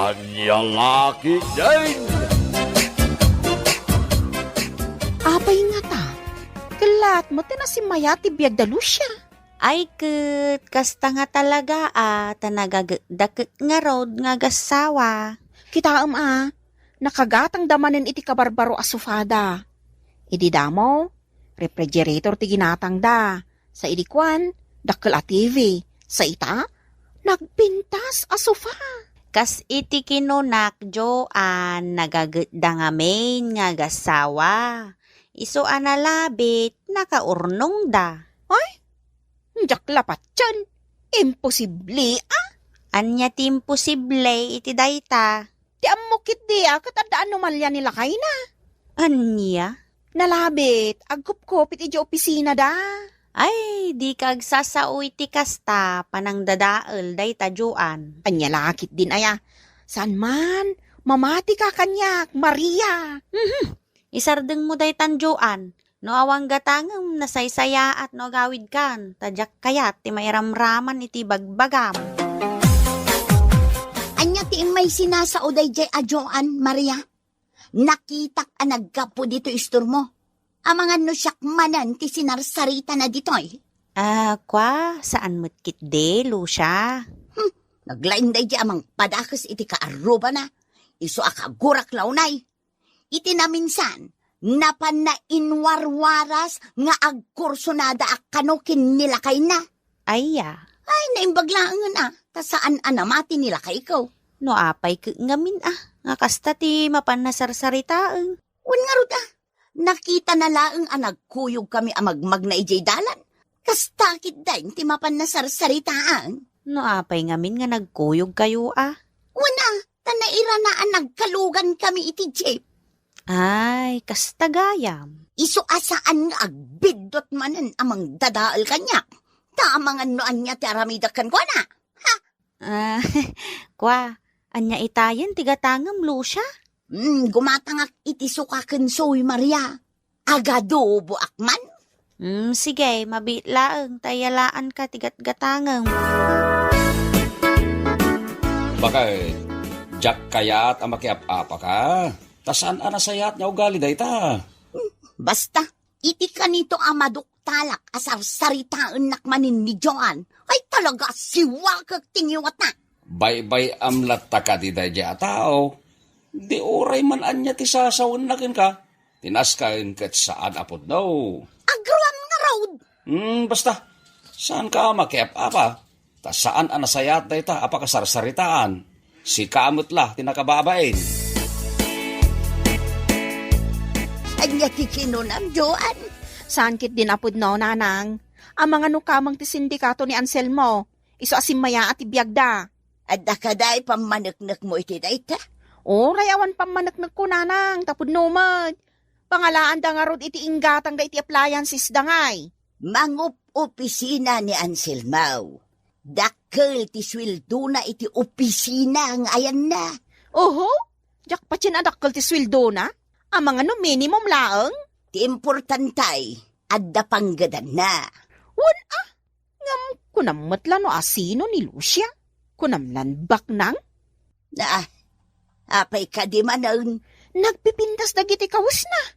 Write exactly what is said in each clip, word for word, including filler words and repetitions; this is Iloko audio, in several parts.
Ania la ketdin? Apay ngata? Kellat met ti nasimmayat ti biag da Lucia. Ay ket, kasta nga talaga a, ta nagagekda ket ngarud nga agassawa. Kitaem a, nakagatangda manen iti kabarbaro a sofada. Idi damo, refrigerator ti ginatangda. Sa idi kuan, dakkel a T V. Sa ita, nagpintas a sofa. Kas iti kinunak, Joan, nagagekda ngamin nga agassawa. Isu a nalabit, nakaurnongda. Ay, diak la patien. Imposible, a? Ania ti imposible iti dayta? Ti ammok ketdi a ket adda anomalia ni lakayna. Ania? Nalabit, agkupkupit idiay opisinada. Ay, dika agsasao iti kasta, panangdadael dayta Joan. Ania la ketdin aya? Saan man, mamatika kaniak, Maria. Mhm. Isardengmo daytan Joan. No awan gatangem, nasaysayaat no agawidkan, ta diak kayat ti mairamraman iti bagbagam. Ania ti immay sinasao daydiay a Joan, Maria? Nakitak a naggapu ditoy istormo. Amangan no siak manen ti sinarsaritana ditoy. Ah, kua, saan met ketdi, Lucia? Hmm, naglain daydiay a mangpadakes iti kaarrubana. Isu a kagurak la unay. Iti naminsan, napanna inwarwaras nga agkursonada a kano ken ni lakayna. Aya. Ay, naimbag laengen a, ta saan a namati ni lakayko. No apay ket ngamin a, nga kasta ti mapanna sarsaritaen. Wen ngarud a, nakitana laeng a nagkuyogkami a magmagna idiay dalan. Kasta ketdin ti mapanna sarsaritaen. No apay ngamin nga nagkuyogkayo a? Wen a, ta nairana a nagkalugankami iti jeep. Ay, kasta gayam. Isu a saan nga agbiddut manen a mangdadael kaniak. Ta amangan no ania ti aramidek kenkuana. Ha? Ah, kua, ania itayen ti gatangem, Lucia? Hmm, gumatangak iti suka ken soy, Maria. Agadoboak man? Hmm, sige, mabiit laeng ta iyalaanka ti gatgatangem. Bakit? Diak kayat a makiap-apaka? Ta saan a nasayaat nga ugali dayta? Hmm, basta, iti kanito a maduktalak a sarsaritaennak manen ni Joan, ay talaga siwakek ti ngiwatna. Baybay-am latta kadi daydiay a tao. Di uray man ania ti sasawenna kenka, ti nasken ket saan a pudno. Agroam ngarud! Hmm, basta, saanka a makiap-apa, ta saan a nasayaat dayta a pakasarsaritaan. Sika met la ti nakababain. Ania ti kinunam, Joan? Saan ketdin a pudno, Nanang. Amangan no kameng ti sindikato ni Anselmo. Isu a simmayaat ti biagda. Adda kadi pammaneknekmo iti dayta? Uray awan pammaneknekko, Nanang, ta pudno met. Pangalaanda ngarud iti inggatangda iti appliancesda ngay. Mangup-opisina ni Anselmo. Dakkel ti sueldona iti opisina nga ayanna. Oho? Diak patien a dakkel ti sueldona? Amangan no minimum laeng? Ti importante, adda panggedanna. Wen a, ngem kunam met la no asino ni Lucia? Kunam lan baknang? Ah, apay kadi manen? Nagpipintas dagiti kawesna.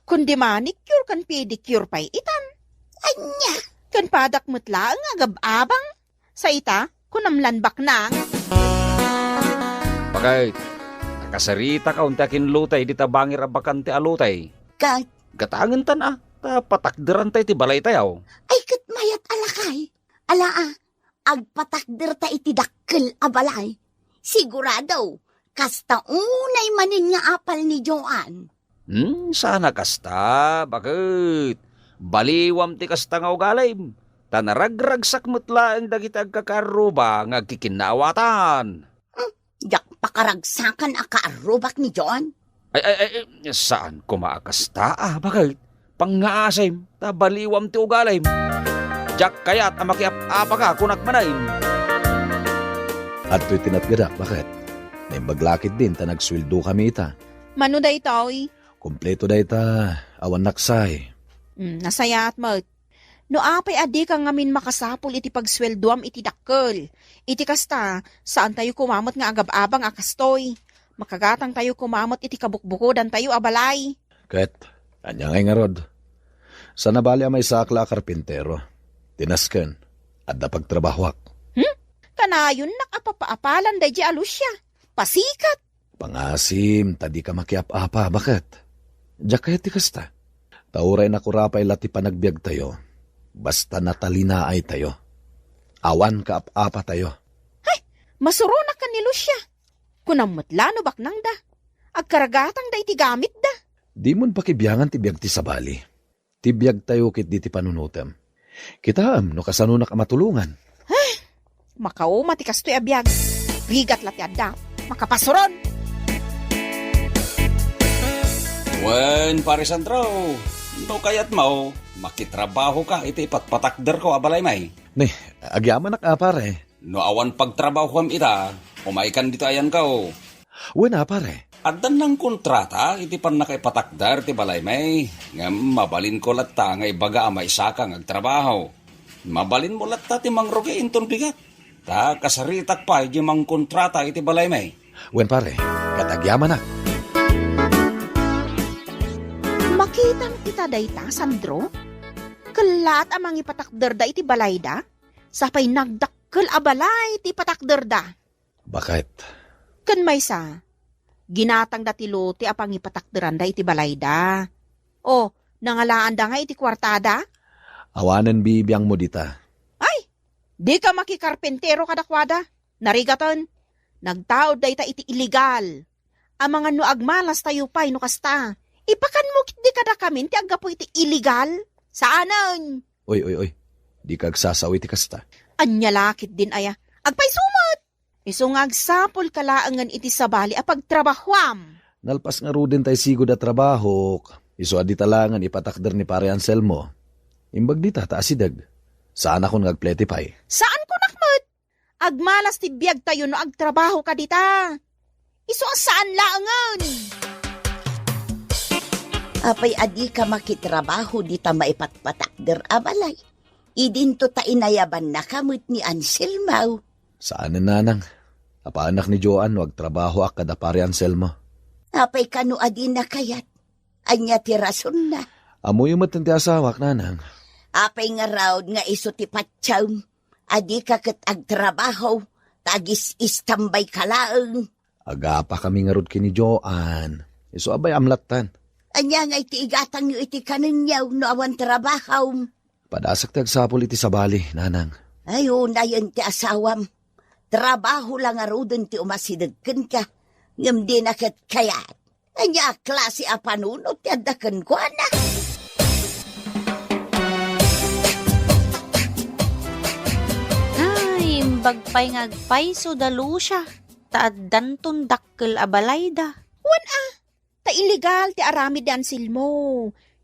Kundi manicure ken pedicure pay itan. Ania? Ken padak met laeng nga agab-abang. Sa ita, kunam lan baknang. Bakit? Nakasaritaka unta ken lotay dita bangir a bakante a lotay. Ket? Gatangentan a, ta patakderanta iti balaytayo. Ay, ket mayat a lakay. Ala a, agpatakderta iti dakkel a balay. Sigurado, kasta unay manen nga apal ni Joan. Hmm, saan a kasta, baket. Baliwam ti kasta nga ugalim. Ta naragragsak met laeng dagiti agkakaarruba nga agkikinnaawatan. Hmm, diak pakaragsakan a kaarrubak ni Joan. Ay, ay, ay, ay, saan koma a kasta, a, baket. Pangngaasim, ta baliwam ti ugalim. Diak kayat a makiap-apaka, kunak manen. Adtoy ti natgadak, baket. Naimbag la ketdin ta nagsueldo kami ita. Mano daytoy? Kompleto dayta, awan naksay. Hmm, nasayaat met. No apay a dika ngamin makasapul iti pagsueldoam iti dakkel. Iti kasta, saantayo koma met nga agab-abang a kastoy. Makagatangtayo koma met iti kabukbukodantayo a balay. Ket, ania ngay ngarud? Saan a bali a maysaak la a karpintero. Ti nasken, adda pagtrabahoak. Hmm? Kanayonnak a papaapalan daydi a Lucia. Pasikat! Pangasim, ta dika makiap-apa, baket? Diak kayat ti kasta. Ta uray nakurapay la ti panagbiagtayo, basta natalinaaytayo. Awan kaap-apatayo. Hay, masuronak ken ni Lucia. Kunam met la no baknangda. Agkaragatangda iti gamitda. Dimon pakibiangan ti biag ti sabali. Ti biagtayo ketdi ti panunotem. Kitaem no kasanonak a matulongan. Makauma ti kastoy a biag. Rigat la ti adda. Makapasuron! Wen, Pare Sandro, no kayatmo, makitrabahoka iti ipatpatakderko a balay, may. Ni, agyamanak a, pare. No awan pagtrabahoam ita, umaykan dita ayanko. Wen a, pare. Addan nangkontrata iti pannakaipatakder ti balay, may. Ngem mabalinko latta nga ibaga a maysaka nga agtrabaho. Mabalinmo latta ti mangrugi inton bigat. Ta kasaritak pay di mangkontrata iti balay, may. Wen, pare, ket agyamanak. Makitam ita dayta, Sandro? Kellaat a mangipatakderda iti balayda? Sapay nagdakkel a balay ti ipatakderda. Baket. Ken maysa, ginatangda ti lote a pangipatakderanda iti balayda. O, nangalaanda nga iti kuartada? Awanen bibiangmo dita. Ay, dika makikarpintero kadakuada. Narigaten, nagtaud dayta iti iligal. Amangan no agmalas tayo pay no kasta. Ipakanmo ketdi kadakamin ti aggapu iti iligal? Saanen. Oy, oy, oy. Dika agsasao iti kasta. Ania la ketdin aya? Agpayso met! Isu nga agsapulka laengen iti sabali a pagtrabahoam. Nalpas ngaruden tay sigud a trabahok. Isu a dita laengen ipatakder ni Pare Anselmo. Imbag dita ta asideg. Saanakon nga agplete pay. Saankonak met. Agmalas ti biagtayo no agtrabahoka dita. Isu a saan laengen. Apay a dika makitrabaho dita maipatpatakder a balay? Idinto ta inayabannaka met ni Anselmo. Saanen, nanang. Apanak ni Joan no agtrabahoak kada Pare Anselmo. Apay kano a dina kayat? Ania ti rasonna? Ammoyo met ti asawak, nanang. Apay ngarud nga isu ti patiem a dika ket agtrabaho, ta agis-istambayka laeng? Agapakami ngarud ken ni Joan. Isu a bay-am lattan. Ania ngay ti igatangyo iti kanenyo no awan trabahom? Padasak ti agsapul iti sabali, nanang. Ay, unayen ti asawam. Trabaho la ngaruden ti umasideg kenka, ngem dina ket kayat. Ania a klase a panunot ti adda kenkuana? Ay, imbag pay nga agpayso da Lucia, ta addanton dakkel a balayda. Wen a, ta illegal ti aramid ni Anselmo,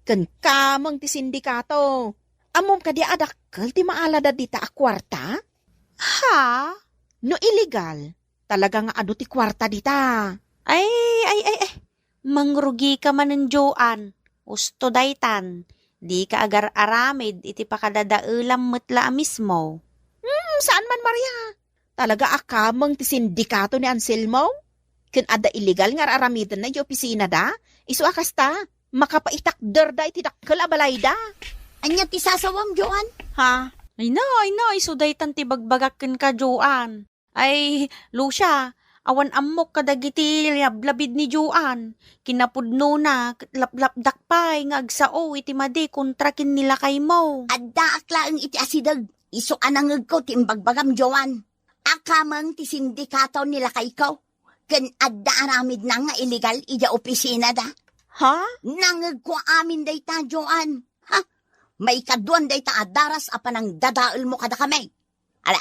ken kameng ti sindikato. Ammom kadi a dakkel ti maalada dita a kuarta? Ha? No illegal, talaga nga adu ti kuarta dita. Ay, ay, ay, ay. Mangrugika manen, Joan. Usto daytan. Dika agar-aramid iti pakadadaelam met la a mismo. Hmm, saan man, Maria. Talaga a kameng ti sindikato ni Anselmo? Ken adda illegal nga ar-aramidenna idiay opisinada? Isu a kasta, makapaitakderda iti dakkel a balayda. Ania ti sasawam, Joan? Ha? Ay na, ay na, isu daytan ti bagbagak kenka, Joan. Ay, Lucia, awan ammok kadagiti lablabid ni Joan. Kinapudnona, ket laplapdak pay nga agsao iti madi kontra ken ni lakaymo. Addaak laeng iti asideg. Isu a nangegko ti imbagbagam, Joan. A kameng ti sindikato ni lakayko, ken adda aramidna nga illegal idiay opisinada. Ha? Nangegko amin dayta, Joan. Ha? Maikaduan dayta a daras a panangdadaelmo kadakami. Ala,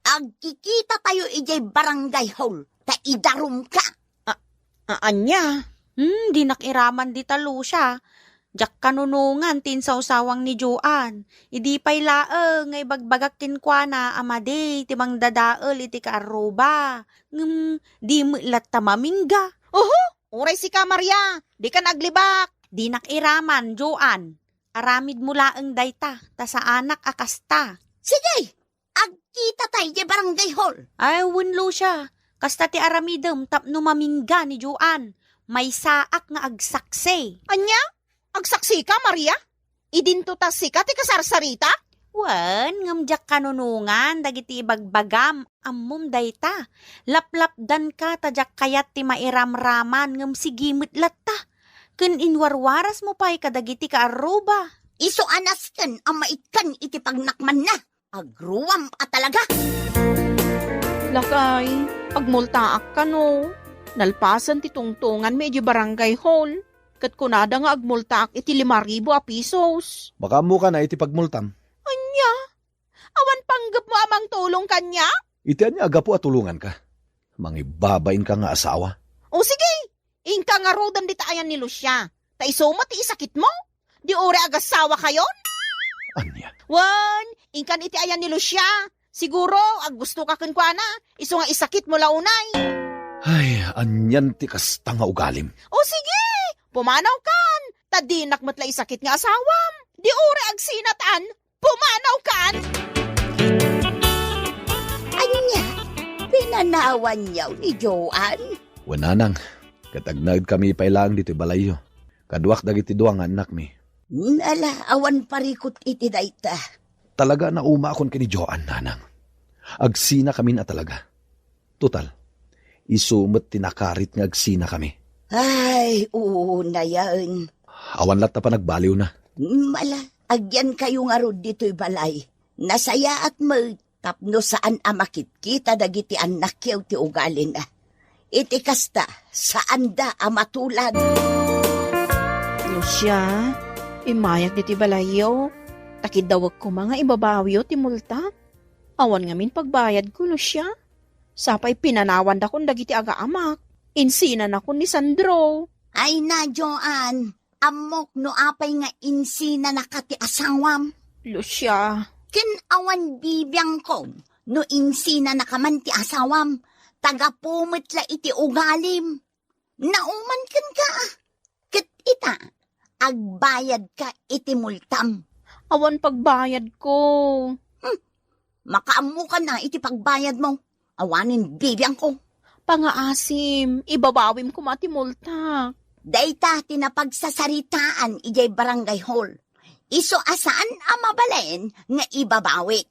agkikitatayo idiay barangay hall, ta idarumka. A-, a-, ania? Hmm, dinak iraman dita, Lucia. Diak kanunongan ti insawsawang ni Joan. Idi pay laeng nga ibagbagak kenkuana a madi ti mangdadael iti kaarruba. Ngem, di met latta mamingga. Oho! Uray sika, Maria, dikan aglibak. Dinak iraman, Joan. aramidmo laeng dayta, ta saanak a kasta. Sige, agkitata idiay barangay hall. Ay, wen, Lucia, kasta ti aramidem tapno mamingga ni Joan. Maysaak nga agsaksi. Ania? Agsaksika, Maria? Idinto ta sika ti kasarsarita? Wen, ngem diak kanunongan dagiti ibagbagam, ammom dayta. Laplapdanka ta diak kayat ti mairamraman, ngem sigi met latta. Ken inwarwarasmo pay kadagiti kaarruba. Isu a nasken a maikkan iti pagnakmanna. Agruam a talaga! Lakay, agmultaak kano. Nalpasen ti tungtonganmi idiay barangay hall. Ket kunada nga agmultaak iti lima ribu a pisos. Makaammokan a iti pagmultam. Ania? Awan panggepmo a mangtulong kaniak? Iti ania a gapu a tulonganka? Mangibabainka nga asawa. O sige, inka ngaruden dita ayan ni Lucia. Ta isu met ti isakitmo. Di uray agasawa kayon? Ania? Wen, inkan iti ayan ni Lucia. Siguro, aggustoka kenkuana, isu nga isakitmo la unay. Ay, anian ti kasta nga ugalim? O sige, pumanawkan, ta dinak met la isakit nga asawam. Di uray agsinatan, pumanawkan! Ania, pinanawanyo ni Joan? Wen, nanang, ket agnaedkami pay laeng ditoy balayyo. Kaduak dagiti dua nga annakmi. Ala, awan parikut iti dayta. Talaga a naumaakon ken ni Joan, nanang. Agsinakamin a talaga. Total, isu met ti nakarit nga agsinakami. Ay, unayen. Awan latta panagbaliwna. Ala, agyankayo ngarud ditoy balay. Nasayaat met tapno saan a makitkita dagiti annakyo ti ugalina. Iti kasta, saanda a matulad. Lucia, immayak ditoy balayyo. Ta kiddawek koma nga ibabawiyo ti multa. Awan ngamin pagbayadko, Lucia. Sapay pinanawandakon dagiti agaamak. Insinanakon ni Sandro. Ay na, Joan. Ammok no apay nga insinanaka ti asawam. Lucia. Ken awan bibiangko no insinanaka man ti asawam. Ta gapu met la iti ugalim. Nauman kenka. Ket ita, agbayadka iti multam. Awan pagbayadko. Hmm. Makaammokan a iti pagbayadmo. Awanen bibiangko. Pangaasim, ibabawim koma ti multak. Dayta ti napagsasaritaan idiay barangay hall. Isu a saan a mabalin nga ibabawik.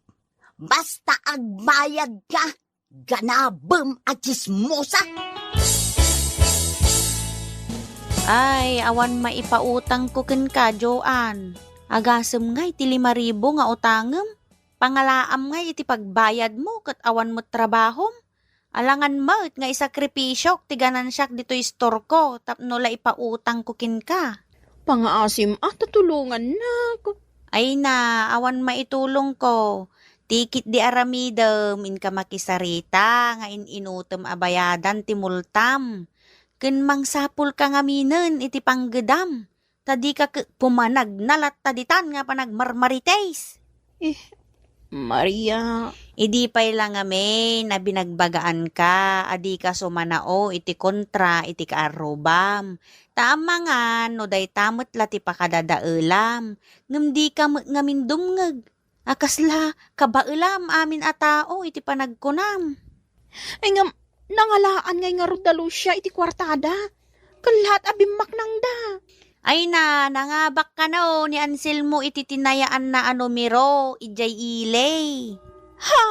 Basta agbayadka, ganabem a tsismosa! Ay, awan maipautangko kenka, Joan. Agasem ngay ti lima ribu nga utangem? Pangalaam ngay iti pagbayadmo ket awan met trabahom? Alangan met nga isakripisiok ti ganansiak ditoy istorko tapno la ipautangko kenka. Pangaasim a ta tulongannak. Ay na, awan maitulongko. Ti ketdi aramidem, inka makisarita nga in-inutem a bayadan ti multam. Ken mangsapulka ngaminen iti panggedam. Ta dika ke-, pumanag na latta ditan nga panagmarmarites. Eh, Maria. Idi pay la ngamin a binagbagaanka a dika sumanao iti kontra iti kaarrubam. Ta amangan no dayta met la ti pakadadaelam, ngem dika met ngamin dumngeg. A kasla kabaelam amin a tao iti panagkunam. Ay ngem, nangalaan ngay ngarud da Lucia iti kuartada. Kellat a bimmaknangda. Ay na, nangabak kano ni Anselmo iti tinayaanna a numero idiay ili. Ha?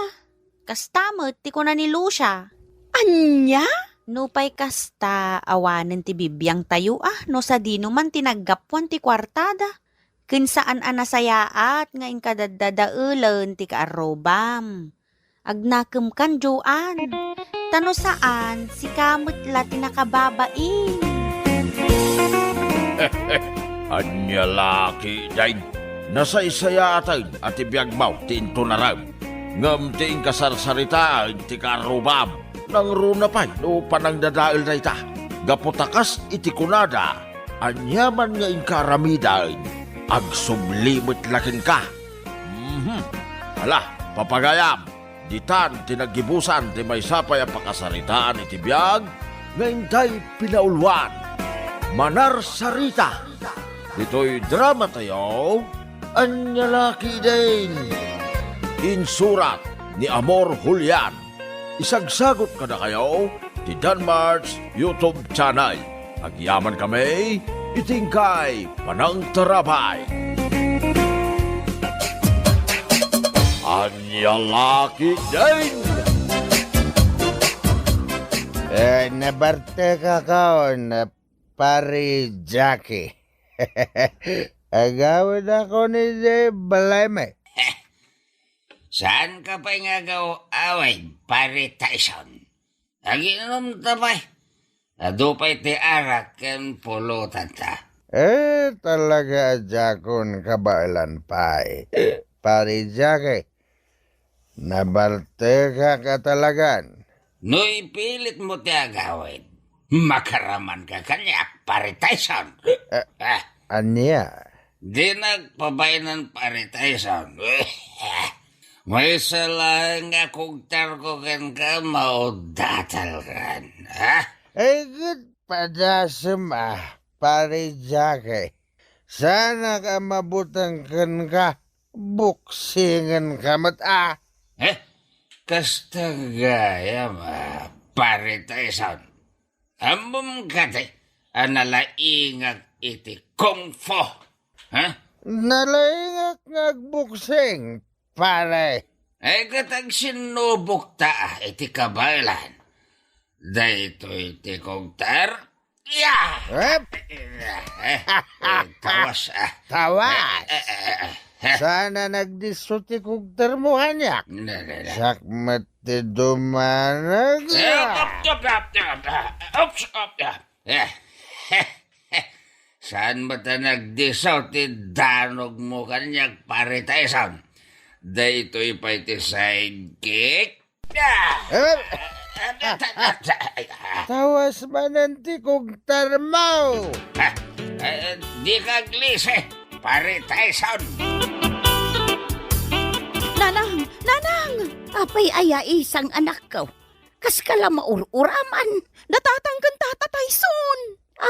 Kasta met ti kuna ni Lucia. Ania? Nupay kasta, awanen ti bibiangtayo a no sadino man ti naggapuan ti kuartada. Ken saan a nasayaat nga inkadaddadaelen ti kaarrubam. Agnakemkan, Joan. Ta no saan, sika met la ti nakababain. Ania la ketdin? Nasaysayaaten a ti biagmo ti intunarem, ngem ti inkasarsaritaen ti kaarrubam. Nangruna pay no panangdadael dayta. Gapu ta kas iti kunada, aniaman nga inka aramiden, agsubli met la kenka. Mhm. Ala, papagayam, ditan ti naggibusan ti maysa pay a pakasaritaan iti biag nga intay pinauluan. Manarsarita! Ditoy dramatayo, Ania La Ketdin. Insurat ni Amor Julian. Isagsagut kadakayo ti Danmart's YouTube channel. Agyamankami iti inkay panangtarabay. Ania La Ketdin. Eh, nabartekakon, Pari Jackie. Agawidakon idiay balaymi. Saanka pay nga agaw-awid, Pari Tyson. Agiinumta pay. Adu pay ti arak ken pulotanta. Eh, talaga a diakon kabaelan pay, Pari Jackie. Nabartekak a talagan. No ipilitmo ti agawid, makaramanka kaniak, Pari Tyson. Eh, ah. Ania? Di nagpabaenan, Pari Tyson. Maysa laeng nga kugtarko kenka, maudatalkan, ha? Ay, ket padasem, a, Pari Jackie. Saanak a mabuteng kenka, buksingenka met, a. Eh? Kasta gayam, a, Pari Tyson. Ammom kadi a nalaingak iti kung fu, ha? Nalaingak nga agbuksing, pare. Ay, ket agsinnubokta iti kabaelan. Daytoy ti kugtar. Ya! Ep! Eh, eh, tawas, a. Tawas! Eh, eh, eh, eh. Saan a nagdisso ti kugtarmo kaniak? Na, na, na. Siak met ti dumanag. Eh, op, op, op, op, op. Oops, op, op. Eh, saan met a nagdisso ti danogmo kaniak, Pari Tyson? Daytoy pay ti sidekick. Ah! Eh, tawas manen ti kugtarmo! Ah, eh, dika aglisi, Pari Tyson! Nanang! Nanang! Apay aya isang anakko? Kaska la maur-uraman? Da Tatang ken Tata Tyson!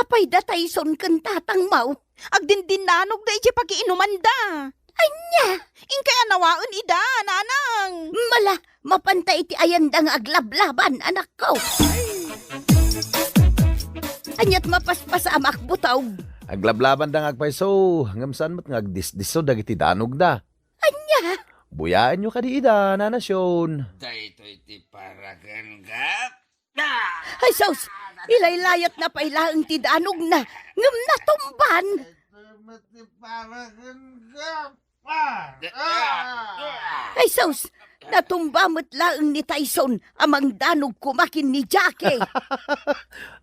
Apay da Tyson ken Tatang maw? Agdindinanogda idiay pagiinumanda. Ania? Inkay a nawaen ida, nanang. Mala, mapanta iti ayanda nga aglablaban, anakko. Aniat mapaspasamak, butog? Aglablabanda nga agpayso, ngem saan met nga agdisdisso dagiti danogda. Ania? Buyaenyo kadi ida, Nana Sion. Daytoy ti para kenka. Ay, sus! Ilaylayatna pay laeng ti danogna, ngem natumban! Ay, sus! Natumba met laeng ni Tyson a mangdanog koma ken ni Jackie.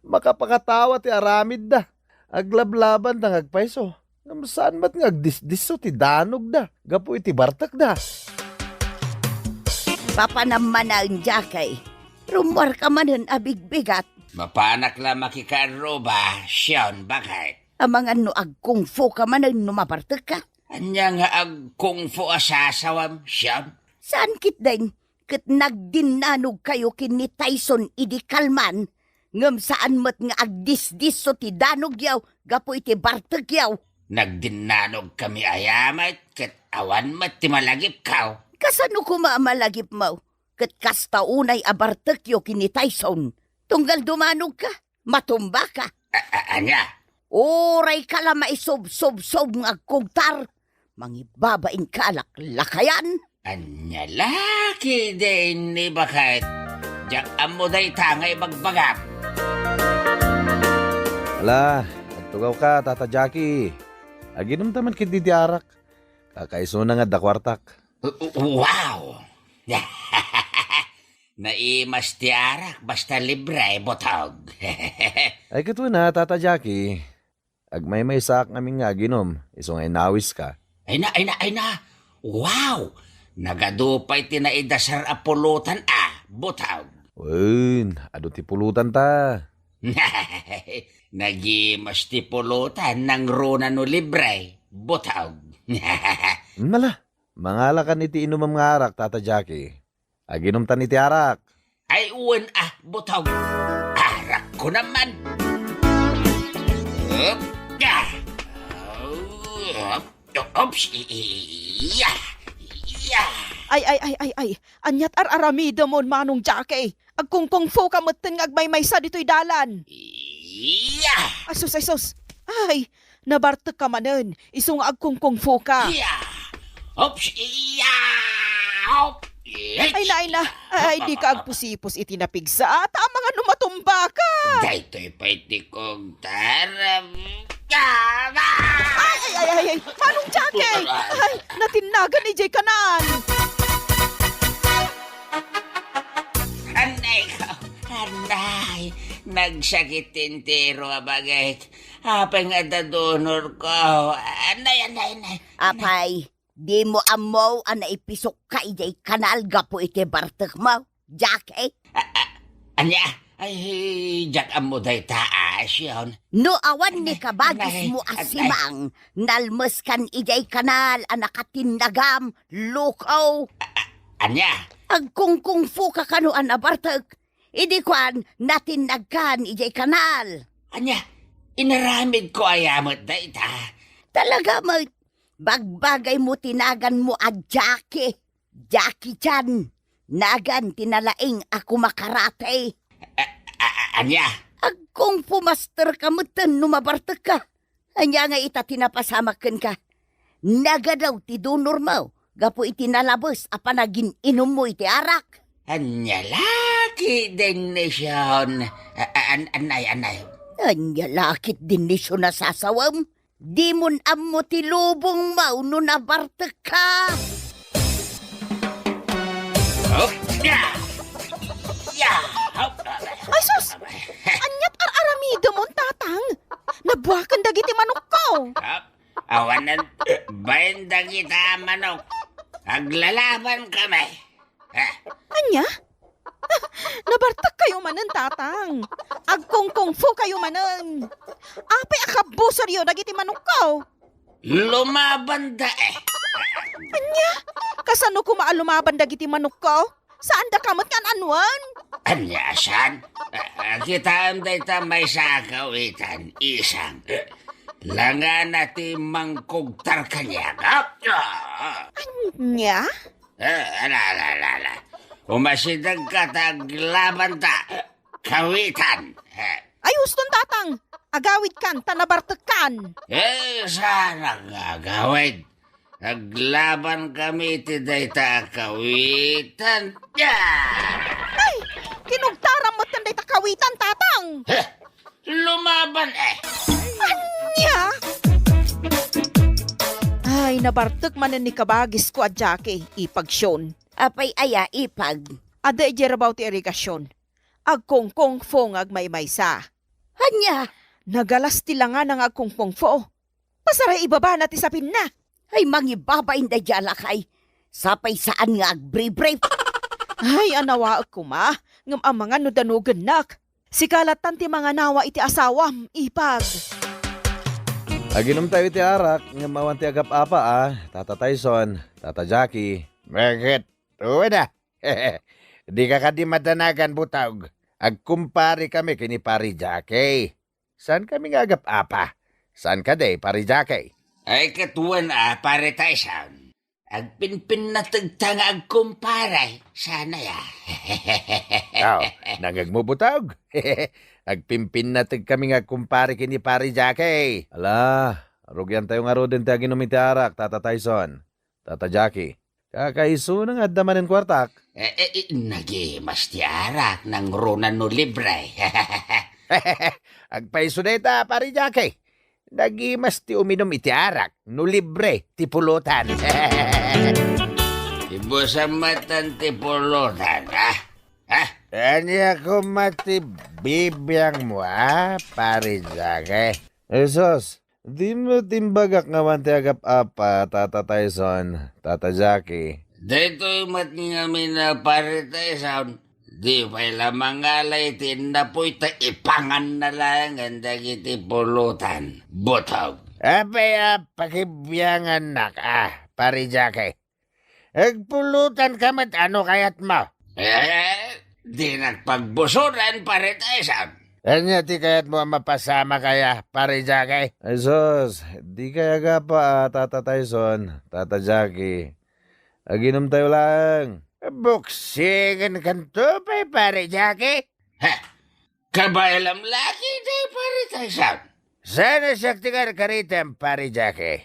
Makapakatawa ti aramidda. Aglablabanda nga agpayso. Ngem saan met nga agdisdisso ti danogda gapu iti bartekda. Papanam manen, Jackie. Rummuarka manen a bigbigat. Mapanak la makikaarruba, Sion, baket. Amangan no agkungfu ka manen no mabartekka. Ania nga agkungfu a sasawam, Sion? Saan ketdin, ket nagdinnanogkayo ken ni Tyson idi kalman, ngem saan met nga agdisdisso ti danogyo gapu iti bartekyo. Nagdinnanogkami aya met, ket awan met ti malagipko. Kasano koma a malagipmo? Ket kasta unay a bartekyo ken ni Tyson. Tunggal dumanogka, matumbaka. A-, a-, ania? Urayka la maisubsubsob nga agkugtar, mangibabainka a laklakayan. Ania la ketdin, baket? Diak ammo dayta nga ibagbagam. Ala, agtugawka, Tata Jackie. Aginomta man ketdi ti arak. Kakaisuna nga adda kuartak. Wow! Naimas ti arak, basta libre, butog. Ay, ket wen a, Tata Jackie. Agmaymaysaak ngamin nga aginom, isu nga inawiska. Ay na, ay na, ay na! Wow! Nagadu pay ti naidasar a pulutan a, butog. Wen, adu ti pulutanta. Nagimas ti pulutan nangruna no libre, butog. Mala, mangalakan iti inumem nga arak, Tata Jackie. Aginomtan iti arak. Ay, wen a, butog. Arakko naman. Up, ah. Oops, iya, iya. Ay, ay, ay, ay, ay. Aniat ar-aramidemon, Manong Jackie? Agkungkungfu ka metten nga agmaymaysa ditoy dalan. Iya. Ay, sus, ay, sus. Ay, nabartek ka manen. Isu nga agkungkungfu ka. Iya. Oops, iya. Hop. Ay, na, ay, na. Ay, ay, di ka agpusipos iti napigsa. Ta, amangan no matumba ka. Daytoy pay ti kugtaram. Ay, ay, ay, ay, ay. Manong Jackie! Ay, natinnagan idiay kanal! Anay ko! Anay! Nagsakit ti entero a bagik. Apay nga adda donor ko. Anay, anay, anay. Apay, dimo ammo a naipisok ka idiay kanal gapu iti bartekmo? Jackie? A-, a-, ania? Ay, diak ammo dayta a, Sion. No awan ni kabagismo a simang, nalmeskan idiay kanal a nakatinnagam, lukaw. A-, a-, ania? Agkungkungfu ka kano a nabartek. Idi kuan, natinnagkan idiay kanal. Ania? Inaramidko aya met dayta? Talaga met, bagbagaymo ti naganmo a Jackie. Jackie Chan, nagan ti nalaing a kumakarate. A-, a-, a-, ania? Agkungfu master ka metten no mabartek ka. Ania nga ita ti napasamak kenka? Nagadaw ti donormo gapu iti nalabes a panagin-inummo iti arak. Ania la ketdin ni Sion? A-, a-, an-, anay, anay. Ania la ketdin ni Sion a sasawem? Dimon ammo ti lubongmo no nabartek ka. Hop! Ya! Ya! Hop! Ay, sus! Aniat ar-aramidemon, Tatang? Nabuaken dagiti manokko. Hop! Awanen bain dagita a manok. Aglalaban kami. Eh. Ania? Nabartek kayo manen, Tatang. Agkungkungfu kayo manen. Apay a kabbuseryo dagiti manokko? Lumabanda, eh. Ania? Kasano koma a lumaban dagiti manokko? Saandaka met nga an-anuen? Ania, saan? Ah, kitaem dayta maysa a kawitan, isang. Langana ti mangkugtar kaniak. Ah! Ania? Eh, ala, ala, ala, ala. Umasidegka ta aglabanta. Kawitan. Eh. Ay, huston, Tatang. Agawidkan, ta nabartekkan. Eh, saan nga agawid? Aglaban kami iti dayta a kawitan. Ah! Ay, kinugtaram met kan dayta kawitan, Tatang. Eh, lumaban, eh. Ania? Ay, nabartek manen ni kabagisko a Jackie, ipag Sion. Apay aya, ipag? Adda idiay rabaw ti irigasion. Agkungkungfu nga agmaymaysa. Ania? Nagalas ti langana nga agkungkungfu. Pasaray ibabana ti sapinna. Ay, mangibabain daydiay a lakay. Sapay saan nga agbribrip. Ay, anawaek koma, ngem amangan no danugennak. Sika lattan ti manganawa iti asawam, ipag. Aginomtayo iti arak, ngem awan ti agap-apa, a, Tata Tyson, Tata Jackie. Bakit? Uy na. Dika kadi madanagan, butog. Agkumpare kami ken ni Pari Jackie. Saan kami nga agap-apa? Saan kadi, Pari Jackie? Ay, ket wen a, Pari Tyson. Agpinpinnategta nga agkumpare. Saan aya? Aw, nangngegmo, butog? Agpinpinnateg kami nga agkumpare ken ni Pari Jackie. Ala, rugiantayo ngaruden ti aginom iti arak, Tata Tyson. Tata Jackie, kakaisuna nga adda manen kuartak? Eh, eh, eh, nagimas ti arak, nangruna no libre. Agpayso dayta, Pari Jackie. Nagimas ti uminum iti arak, no libre ti pulutan. Ibusan matan ti pulutan, ah? Ha? Ania koma ti bibiangmo, a, Pari Jackie? Jesus, dimo timbagak nga awan ti agap-apa, Tata Tyson, Tata Jackie. Daytoy met ngamin a Pari Tyson, di pay la mangala iti innapuy ta ipanganna laengen dagiti pulutan, butog. Apay a pakibiangannak, a, Pari Jackie? Agpulutanka met a no kayatmo. Eh, dinak pagbusodan, Pari Tyson. Ania ti kayatmo a mapasamak aya, Pare Jackie? Ay sus, di kay agapa a, Tata Tyson, Tata Jackie. Aginumtayo laeng. Buksingenkanto pay, Pare Jackie? Ha? Kabaelam lagi, day, Pare Tyson. Saan a siak ti karkaritam, Pare Jackie?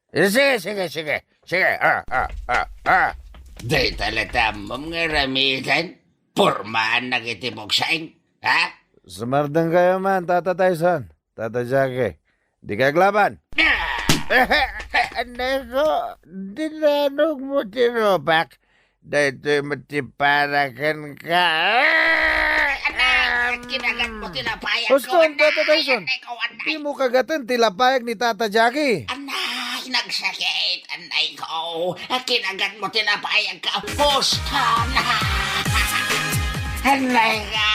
Sige, sige, sige. Sige, ah, ah, ah, ah. Dayta la ti ammom nga aramiden. Pormaannak iti buksing, ha? Sumardengkayo man, Tata Tyson, Tata Jackie. Di kay aglaban. Ah! Anay ko, dinanogmo ti rupak. Daytoy met ti para kenka. Anay, kinagatmo ti lapayagko, Uston, anay, Tata Tyson. Anay ko, anay. Dimo kagaten ti lapayag ni Tata Jackie. Anay, nagsakit, anay ko. Kinagatmo ti lapayagko. Uston. Anay ko,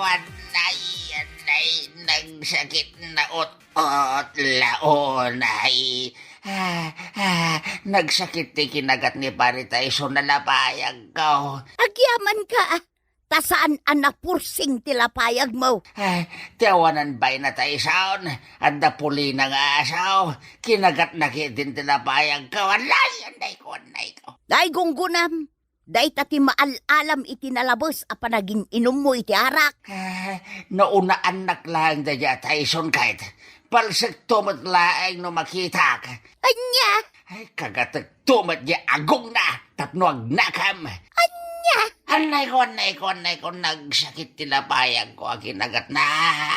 anay, anay, nagsakit na ut-, Ot, launay. Ah, ah, nagsakit ti kinagat ni Pare Tyson a lapayagko. Agyamanka, ta saan a napursing ti lapayagmo. Ah, ti awanan baina Tyson, adda pulina nga asaw, kinagatna ketdin ti lapayagko. Anay, anay ko, anay ko. Ay, gunggunam, dayta ti maal-alam iti nalabes a panagin-inummo iti arak. Ah, naunaannak laeng daydiay a Tyson ket palsekto met laeng no makitak. Ania? Ay, kagatekto met diay agongna tapno agnakam. Ania? Annay ko, annay ko, annay ko, nagsakit ti lapayagko a kinagatna.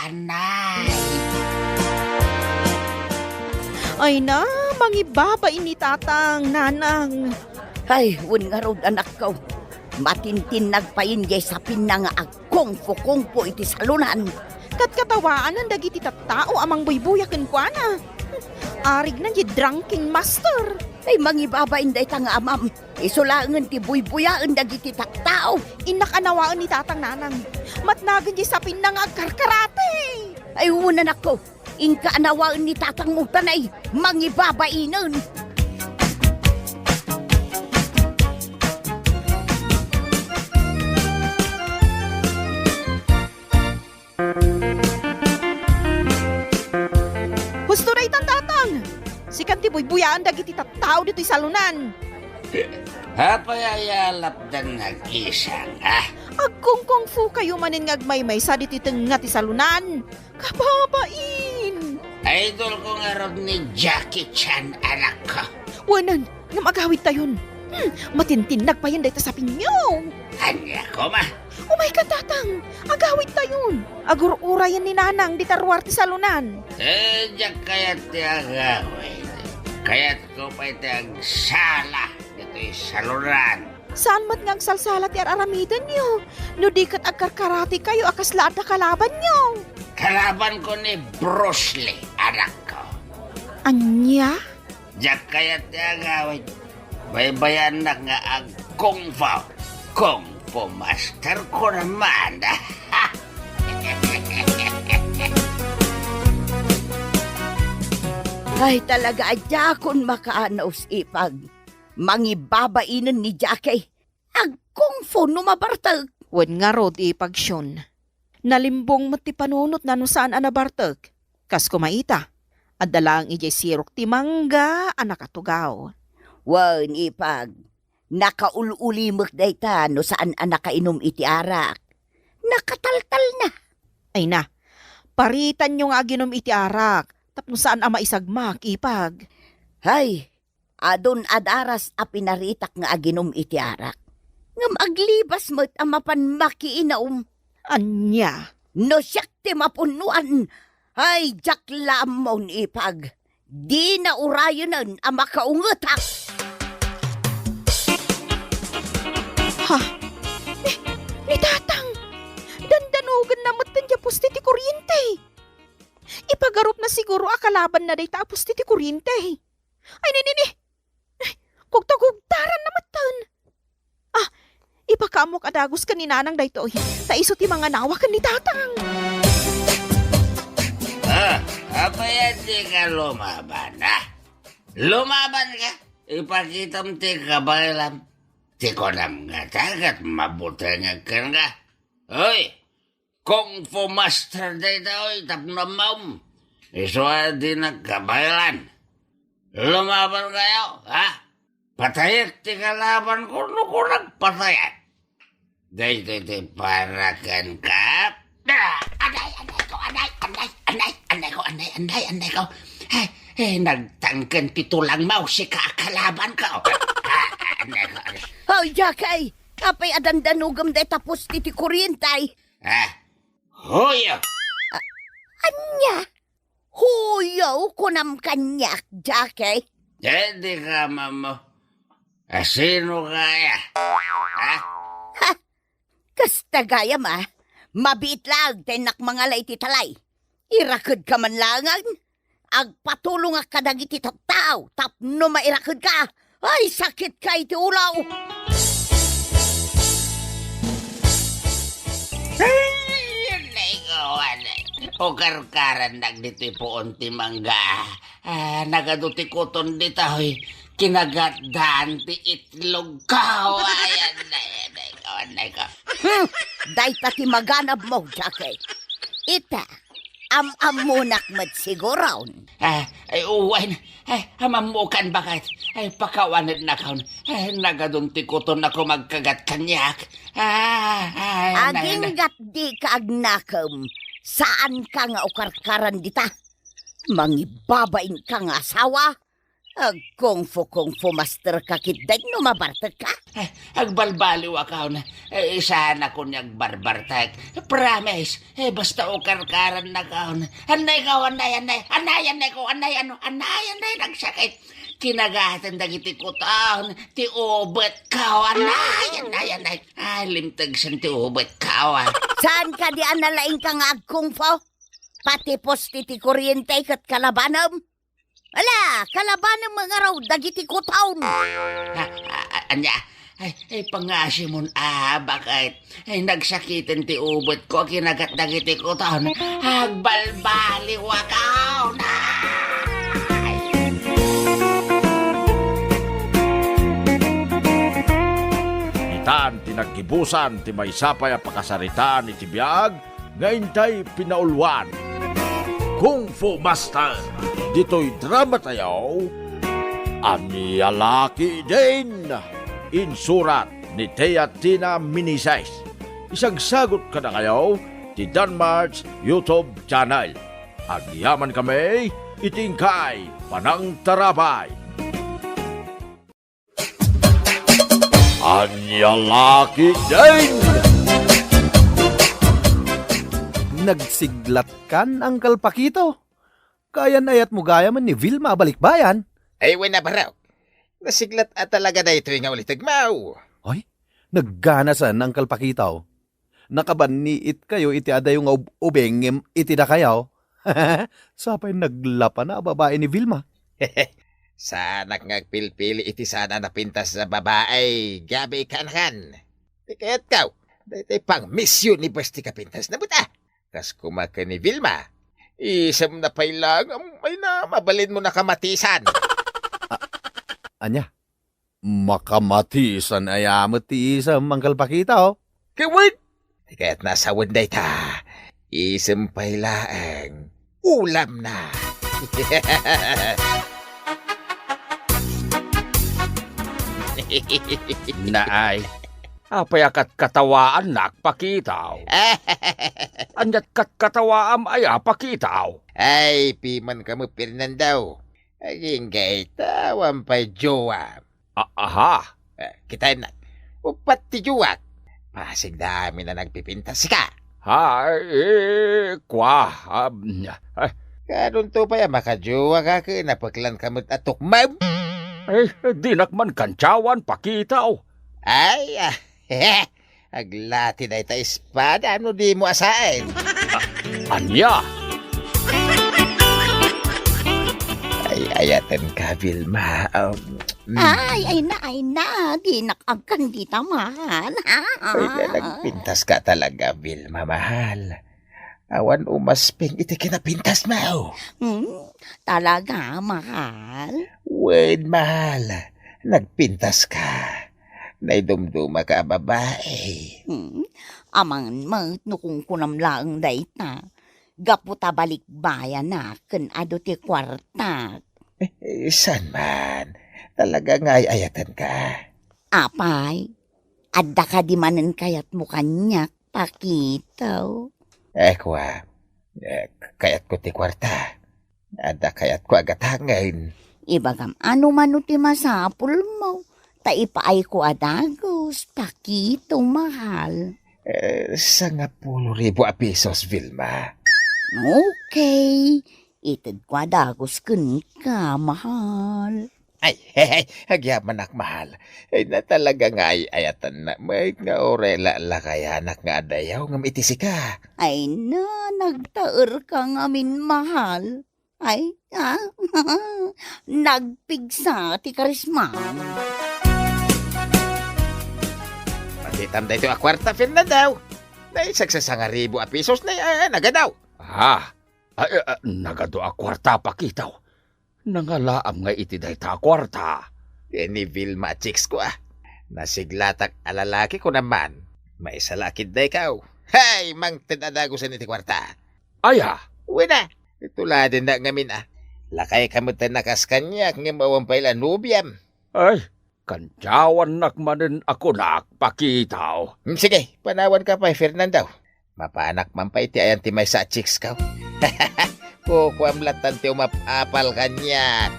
Annay. Ay na, mangibabain ni Tatang, Nanang. Ay, wen ngarud, anakko. Matintinnag payen diay sapinna nga agkungfu-kungfu iti salonan. Ket katawaanan dagiti tattao a mangbuybuya kenkuana. Arigna diay drunken master. Ay, mangibabain dayta nga amam. Isu laengen ti buybuyaen dagiti tattao. Innak anawaen ni Tatang, Nanang. Matnagen diay sapinna nga agkarkarate. Ay, wen, anakko. Inka anawaen ni tatangmo, ta nay, mangibabainen. Husto daytan, Tatang! Sikan ti buybuyaen dagiti tattao ditoy salonan. Apay a alapdan nga agisang, ha? Agkungkungfu kayo manen nga agmaymaysa ditoy tengnga ti salonan. Kababain! Idol ko ngarud ni Jackie Chan, anakko. Wen, ngem agawidtayon. Hmm, matintinnag payen dayta sapinyo. Ania koma? Umayka, Tatang. Agawidtayon. Agur-urayen ni Nanang dita ruar ti salonan. Eh, diak kayat ti agawid. Kayatko pay ti agsala ditoy salonan. Saan met nga agsalsala ti ar-aramidenyo, no di ket agkarkarate kayo a kasla adda kalabanyo? Kalabanko ni Bruce Lee, anakko. Ania? Diak kayat ti agawid. Baybayannak nga ag-kung fu. Kung fu master ko naman. Ay, talaga, a diakon makaanus, ipag. Mangibabainen ni Jackie. Ag-kung fu no mabartek. Wen ngarud, ipag Shun. Nalimbong met ti panunotna no saan a nabartek. Kas koma ita, adda laeng idiay sirok ti mangga a nakatugaw. Wen, ipag, nakaul-ulimek dayta no saan a nakainum iti arak. Nakataltalna. Ay na, paritanyo nga aginum iti arak, tapno saan a maisagmak, ipag. Hay, adun a daras a pinaritak nga aginum iti arak. Ngem aglibas met a mapan makiinum. Ania? No siak ti mapunnoan, ay, diak la ammon, ipag. Dina urayenen a makaungetak. Ha? Ni, ni Tatang! Dandanogenna metten diay poste ti kuriente. Ipagarupna siguro a kalabanna dayta a poste ti kuriente. Ay, ni, ni, ni! Ay, kugtagugtaranna metten. Ah, ipakaammok a dagus ken ni Nanang daytoy, ta isu ti manganawa ken ni Tatang. Ah, apay a dika lumaban, ah? Lumabanka, ipakitam ti kabaelam. Ti kunam ngata ket mabutengek kenka. Hoy, Kung Fu Master dayta, oy, tapno ammom. Isu a di nagkabaelan. Lumaban kayo, ha? Patayek ti kalaban ko, no ko nagpatayek. Daytoy ti para kenka. Ah! Anay, anay ko, anay, anay, anay, anay ko, anay, anay, anay ko. Ay, eh, nagtangken ti tulangmo, sika a kalaban ko. Ah, anay ko, anay. Oh, Jackie! Apay a dandanogem dayta poste ti kuryente? Ah, huyo! Ania? Huyo, kunam kaniak, Jackie? Eh, di ka mamo. Asino kaya? Ha? Ha! Kasta gayam a, mabiit laeng ta innak mangala iti talay. Irakedka man laengen, agpatulongak kadagiti tattao tapno mairakedka. Ay, sakitka iti ulo! Ay, anay ko, anay. Ukarkaran dagiti puon ti mangga. Ah, nagadu ti kuton ditoy. Kinagatdan ti itlog ko. Ay, anay, anay ko, anay ko. Hmm, dayta ti maganabmo, Jackie. Ita, am-ammonak met siguron. Ah, ay, uwan. Ay, amammokan baket. Ay, pakawanednakon. Ay, nagadun ti kuton a kumagkagat kaniak. Ah, ay, anay, anay. Aginggat dika agnakem. Saanka nga ukarkaran dita. Mangibabainka nga asawa. Ag-kung fu, kung fu master ka ketdin no mabartekka? Eh, agbalbaliwakon. Eh, saan a kun nga agbarbartek. Promise. Eh, basta ukarkarannakon. Anay ko, anay, anay. Anay, anay ko, anay, ano, anay, anay, nagsakit. Kinagaten dagiti kuton. Ti ubet ko, anay, anay, anay. Ay, limtegsen ti ubet ko, ah. Saan kadi a nalaingka nga ag-kung fu? Pati poste ti kuryente ket kalabanem? Ala, kalabanem nga ngarud dagiti kuton. Ah, ah, ah, ania? Ay, ay, pangasimon, ah, baket? Ay, nagsakiten ti ubet ko, kinagat dagiti kuton. Agbalbaliwakon. Ay! Itan ti naggibusan ti maysa pay a pakasaritaan iti biag nga intay pinauluan. Kung Fu Master, ditoy drama tayo, Ania La Ketdin? Insurat ni Tia Tina Meneses. Isagsagut kadakayo ti Danmart's YouTube channel. Agyaman kami iti inkay panangtarabay. Ania La Ketdin? Nagsiglatkan, Uncle Pakito? Kayan-ayatmo gayam ni Vilma a balikbayan? Ay, wen a barok. Nasiglat a talaga daytoy nga ulitegmo. Ay, nagganasen, Uncle Pakito. Nakabanniitkayo iti adayo nga ub-, ubing ngem iti dakayo. Sapay naglapa na a babai ni Vilma. Saanak nga agpilpili iti saan a napintas a babai, gapu iti kaanakan. Ti kayatko, daytoy pangmisyon ni Bes ti kapintasna met, a. Kas koma ken ni Vilma, isemna pay laeng a mabalinmo a kamatisan. Ania? Makamatisan aya met ti isem, Uncle Pakito? Ket wen, ti kayatna a sawen dayta, isem pay laeng ulamna. Naay, apay a katkatawaannak, Pakito? Ania't katkatawaam aya, Pakito? Ay, pimanka met, Fernando. Agingga ita, awan pay jowa. A-, aha? Eh, kitaennak. Uppat ti jowak. Pasigda amin a nagpipintas sika. Ha, eh, kua, um, eh. Kadunto pay a makajowa ka ket napeklan ka met a tukmem. Eh, dinak man kantiawan, Pakito. Ay, ah, Aglati dayta espada no dimo asaen. A-, ania? Ay, ayatenka, Vilma. Um, mm. Ay, ay na, ay na. Dinak agkan dita, mahal. Ay, na, nagpintaska talaga, Vilma, mahal. Awan umasping iti kinapintasmo. Hmm, talaga, mahal? Wen, mahal. Nagpintaska. Naidumdumaka a babai. Hmm, amangan met no kunkunam laeng dayta. Gapu ta balikbayanak ken adu ti kuartak. Eh, saan man? Talaga nga ay-ayatenka. Apay, adda kadi manen kayatmo kaniak, Pakito? Eh, kua, eh, kayatko ti kuarta. Adda kayatko a gatangen. Ibagam, ano mano ti masapulmo? Ta ipaayko a dagus, Pakito, mahal. Eh, sangapulo ribu a pesos, Vilma. Okay. Itedko a dagus kenka, mahal. Ay, hey, hey, agyamanak, mahal. Ay, na talaga nga ay-ayatennak met nga uray la-, lakayanak nga adayaw ngem iti sika. Ay na, nagtaerka ngamin, mahal. Ay, ah, nagpigsa ti karismam. Pakitam daytoy a kuarta, Fernando. Nay, sagsasangaribu a pesos, nay, ah, nagadaw. Ah, ay, ah, nagadu a kuarta, Pakito. Nangalaam nga iti dayta a kuarta. Ken ni Vilma a chicks ko, ah. Nasiglatak a lalaki ko naman. Maisala a kiddaykaw. Hay, mangted a dagusen iti kuarta. Aya? Wen a, ituladennak ngamin a. Lakayka met a nakas kaniak ngem awan pay la nobiam. Ay, kandiawannak manen a kunak, Pakito. Hmm, sige, panawanka pay, Fernando. Mapanak man pay ti ayan ti maysa a chicks ko. Kukuam lattan ti umap-apal kaniak.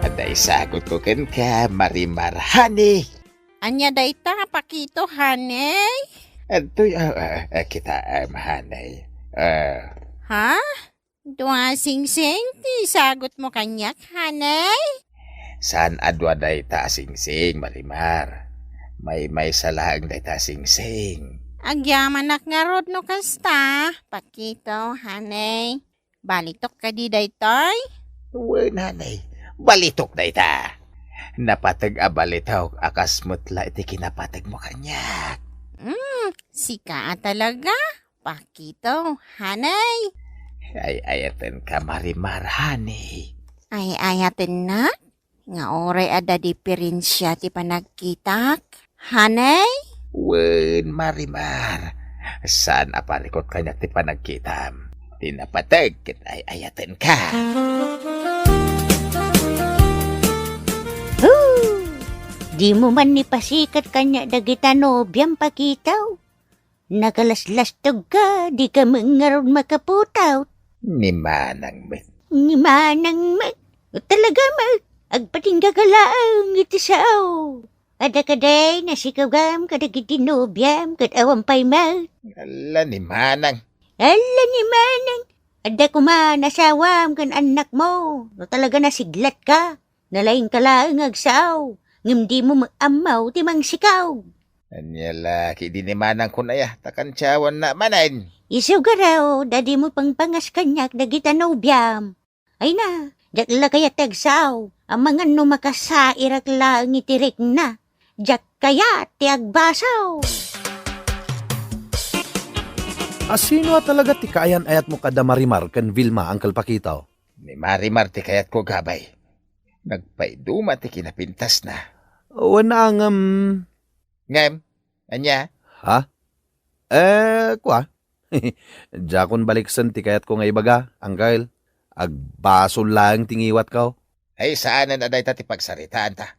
Adda isagutko kenka, Marimar, honey. Ania dayta, Pakito, honey? Adtoy, ah, ah, ah, kitaem, honey. Ah. Ha? Dua singsing ti isagutmo kaniak, honey? Saan a dua dayta a singsing, Marimar. Maymaysa laeng dayta a singsing. Agyamanak ngarud no kasta, Pakito, honey. Balitok kadi daytoy? Wen, honey. Balitok dayta. Napateg a balitok a kas met la iti kinapategmo kaniak. Hmm, sika a talaga? Pakito, honey. Ay-ayatenka, Marimar, honey. Ay-ayatennak? Nga uray adda diperensia ti panagkitak, honey? Wen, Marimar. Saan a parikut kaniak ti panagkitam. Ti napateg ket ay-ayatenka. Hoo! Dimo man ni pasiket kaniak dagita nobiam, Pakito. Nakalaslastogka, dika met ngarud makaputaw. Ni Manang met. Ni Manang met. Talaga met, agpatinggaka laeng iti sao. Adda kadi nasikawam kadagiti nobiam ket awan pay met. Alla ni Manang. Alla ni Manang. Adda koma nasawam ken annakmo. No talaga nasiglatka. Nalaingka laeng nga agsao, ngem dimo met ammo ti mangsikaw. Ania la, kidi ni Manang kun aya, ta kantiawanna manen. Isu garud, dimo pangpangas kaniak dagita nobiam. Ay na, diak la kayat ti agsao, amangan no makasairak laeng iti rikna. Diak kayat ti agbasaw. A sino a talaga ti kaayan-ayatmo kada Marimar ken Vilma, Uncle Pakito? Ni Marimar ti kayatko, gabay. Nagpaiduma ti kinapintasna. Wen a ngem. Ngem? Ania? Ha? Eh, kua? Diakon baliksen ti kayatko nga ibaga, Uncle. Agbasol laeng ti ngiwatko. Ay, saanen a dayta ti pagsaritaanta.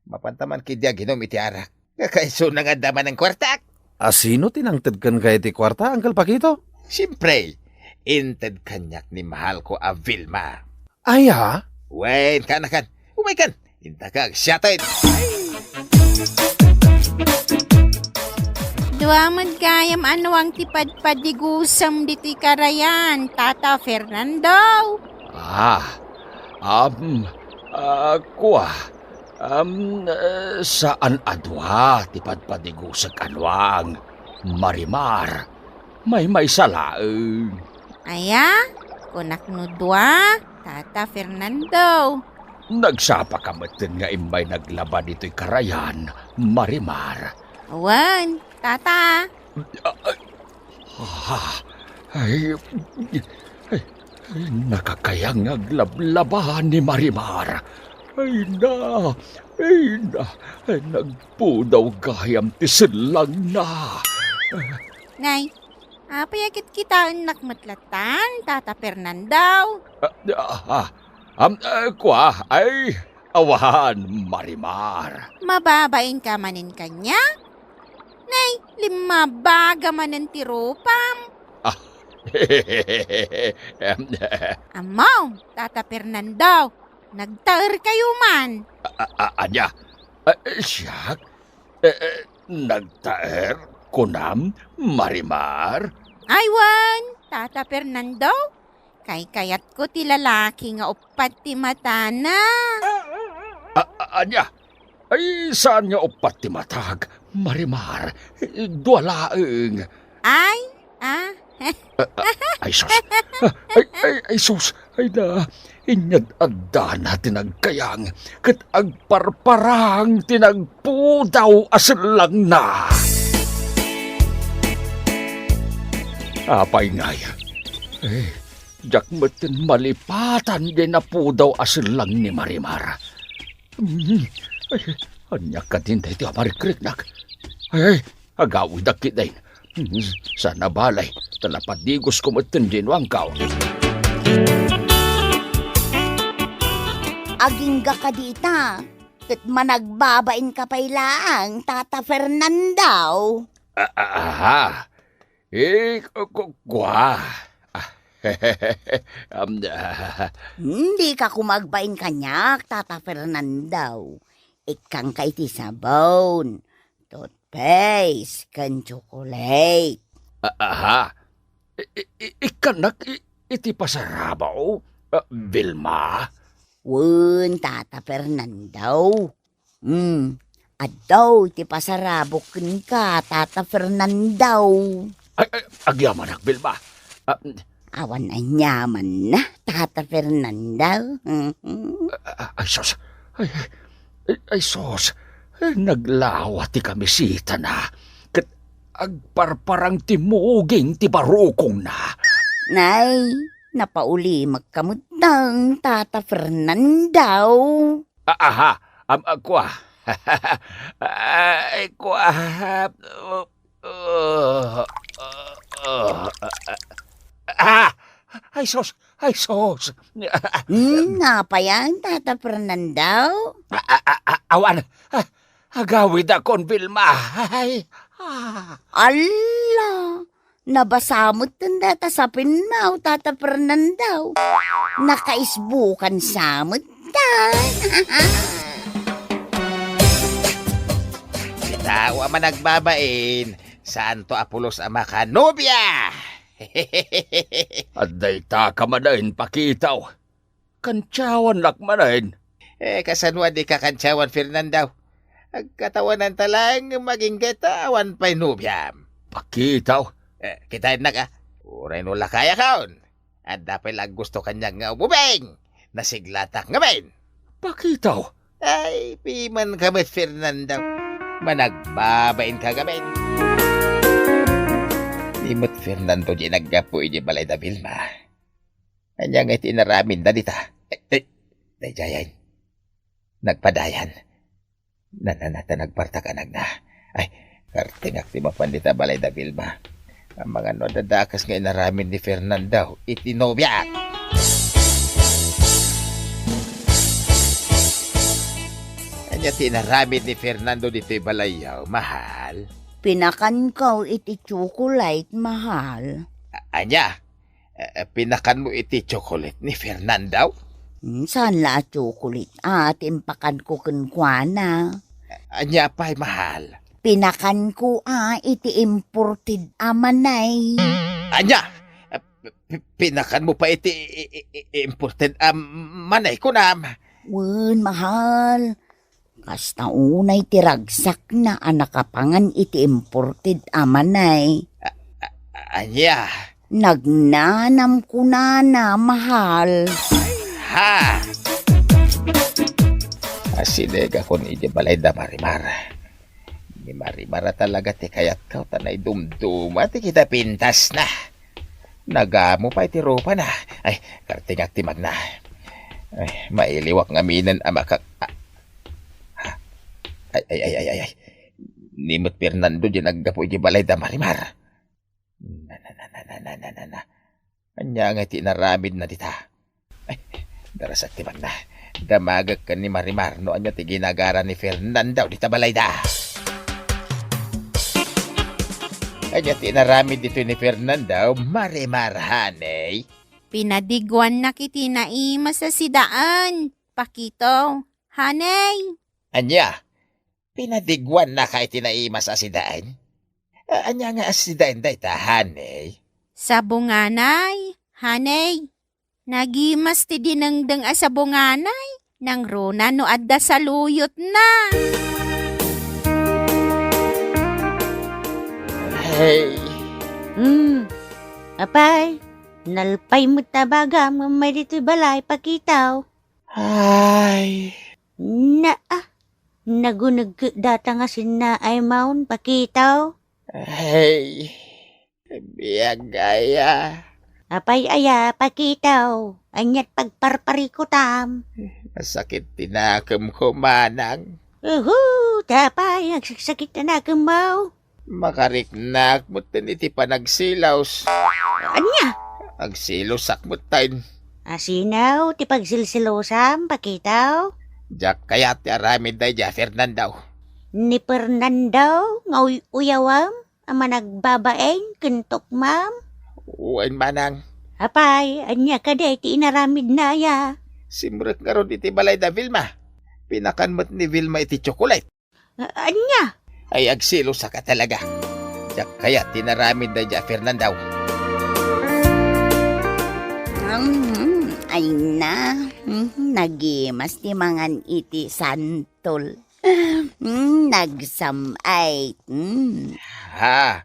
Mapanta man ketdi aginom iti arak. Kakaisuna nga adda manen kuartak. A sino ti nangted kenka iti kuarta, Uncle Pakito? Siempre, inted kaniak ni mahalko a Vilma. Aya? Wen, kan, kan. Umaykan. Inta ka agsiaten. Dua met gayam a nuang ti padpadigusem ditoy karayan, Tata Fernando. Ah, am, ah, kua, am, eh, saan a dua ti padpadigusek a nuang, Marimar. Maymaysa laeng. Aya? Kunak no dua, Tata Fernando. Nagsapaka metten nga immay naglaba ditoy karayan, Marimar. Wen, Tata. Ah, ay, ay, ay, nakakayang nga aglablaba ni Marimar. Ay na, ay na, ay, nagpudaw gayam ti sellangna. Nay, apay a kitkitaennak met latan, Tata Fernando? Ah, ah, ah, am, ah, kua, ay, awan, Marimar. Mababainka manen kaniak? Nay, limmabaga manen ti rupam. Ah, em, Ammo, Tata Fernando, nagtaerkayo man. A-, a-, a-, ania? A, siak? E, e, nagtaer, kunam, Marimar? Ay wen, Tata Fernando, kaykayatko ti lalaki nga uppat ti matana. A, a, ania? Ay, saan nga uppat ti matak, Marimar? Dua laeng. Ay, ah. A, a, ay, sus. A, ay, ay, ay, sus. Ay na, inyad addana ti nagkayang, ket agparparang ti nagpudaw a sellangna. Apay ngay? Eh, diak metten malipatan diay napudaw a sellang ni Marimar. Mm. Ay, ania kadin daytoy a marikriknak? Ay, agawidak ketdin. Mm, saan a balay, ta napadigosko metten diay no anggaw. Agingga kadi ita, ket managbabainka pay laeng, Tata Fernando. A-, a-, aha. Eh, ku-, ku-, kua. Ah, am, ah. Hmm, dika koma agbain kaniak, Tata Fernando. Ikkanka iti sabon, toothpaste, ken tsokolate. A-, aha. I-, i-, i-, ikkannak i-, iti pasarabo, ah, Vilma? Wen, Tata Fernando. Hmm, addaw iti pasarabok kenka, Tata Fernando. Ay, ay, agyamanak, Vilma. Ah, awan aniamanna, Tata Fernando. Mhm. Ah, ay, sus. Ay, ay, ay, sus. Ay, naglawa ti kamisitana. Ket agparparang ti muging ti barukongna. Nay, napaulimekka metten, Tata Fernando. A-, aha, am, a, kua. Ay, kua. Ah, ay, sus, ay, sus. Hmm, napayan, Tata Fernando? A-, a-, a-, a-, awan. Ah, agawidakon, Vilma. Ay, ah. Alla, nabasa met dayta sapinmo, Tata Fernando. Nakaisbukan sa met ta. Ti tao a managbabain, saanto a pulos a makanobia. Adda ita ka manen, Pakitaw. Kantiawannak manen. Eh, kasano a dika kantiawan, Fernando? Agkatawanan ta laeng nga agingga ta awan pay nobiam. Pakitaw. Eh, kitaennak, a. Uray no lakayakon. Adda pay la aggusto kaniak nga ububing. Nasiglatak ngamin. Pakitaw. Ay, pimanka met, Fernando. Managbabainka ngamin. Ni met Fernando diay naggapu idiay balay da Vilma. Ania ngay ti inaramidna dita? Ay, ay, daydiay. Nagpadayan. Nananata nagpartak anagna. Ay, kartingak ti mapan dita balay da Vilma. Amangan no adda dakes nga inaramid ni Fernando iti nobia. Ania ti inaramid ni Fernando ditoy balayyo, mahal? Pinakanko iti tsokolate, mahal. A-, ania? Eh, pinakanmo iti tsokolate ni Fernando? Hmm, saan la a tsokolate, a, ti impakanko kenkuana. Ania pay, mahal? Pinakanko, a, iti imported a manay. Ania? Eh, pi-, pinakanmo pay iti i-, i-, i-, imported a manay, kunam? Wen, mahal. Kasta unay ti ragsakna a nakapangan iti imported a manay. A-, a-, ania? Nagnanam kunana, mahal. Ha! Asinegakon idiay balay da Marimar. Ni Marimar a talaga ti kayatko ta naidumduma ti kinapintasna. Nagamo pay ti rupana. Ay, kartingak ti magna. Ay, mailiwak ngaminen a makak-, a-, ay, ay, ay, ay, ay, ay. Ni met Fernando diay naggapu iti balay da Marimar. Na, na, na, na, na, na, na, na. Ania ngay ti inaramidna dita? Ay, darasat ti banna. Damagek ken ni Marimar no ania ti ginagara ni Fernando dita balayda. Ania ti inaramid ditoy ni Fernando, Marimar, honey? Pinadiguannak iti naimas a sidaen, Pakito, honey. Ania? Pinadiguannaka iti naimas a sidaen? A-, ania nga a sidaen dayta, honey? Sabonganay, honey. Nagimas ti dinengdeng a sabonganay, nangruna no adda saluyotna. Hey. Hmm. Apay, nalpay met ta bagam ngem may ditoy balay, Pakito. Ay. Naa, naguneg ket data nga sinnaay maon, Pakito. Ay, biag aya. Apay aya, Pakito? Aniat pagparparikutam? Masakit ti nakemko, manang. Uhu, ta apay, agsaksakit ti nakemmo? Makariknak metten iti panagsilos. Ania? Agsilosak metten. Asino ti pagsilsilosam, Pakito? Diak kayat ti aramid daydiay a Fernando. Ni Fernando nga uy-uyawam a managbabain ken tukmam? Wen, manang. Apay, ania kadi ti inaramidna aya? Simrek ngarud iti balay da Vilma. Pinakan met ni Vilma iti tsokolate. A-, ania? Ay, agsilosak a talaga. Diak kayat ti inaramid daydiay a Fernando. Mm, ay na. Mm, nagimas ti mangan iti santol. Mm, nagsam-it. Mm. Ha?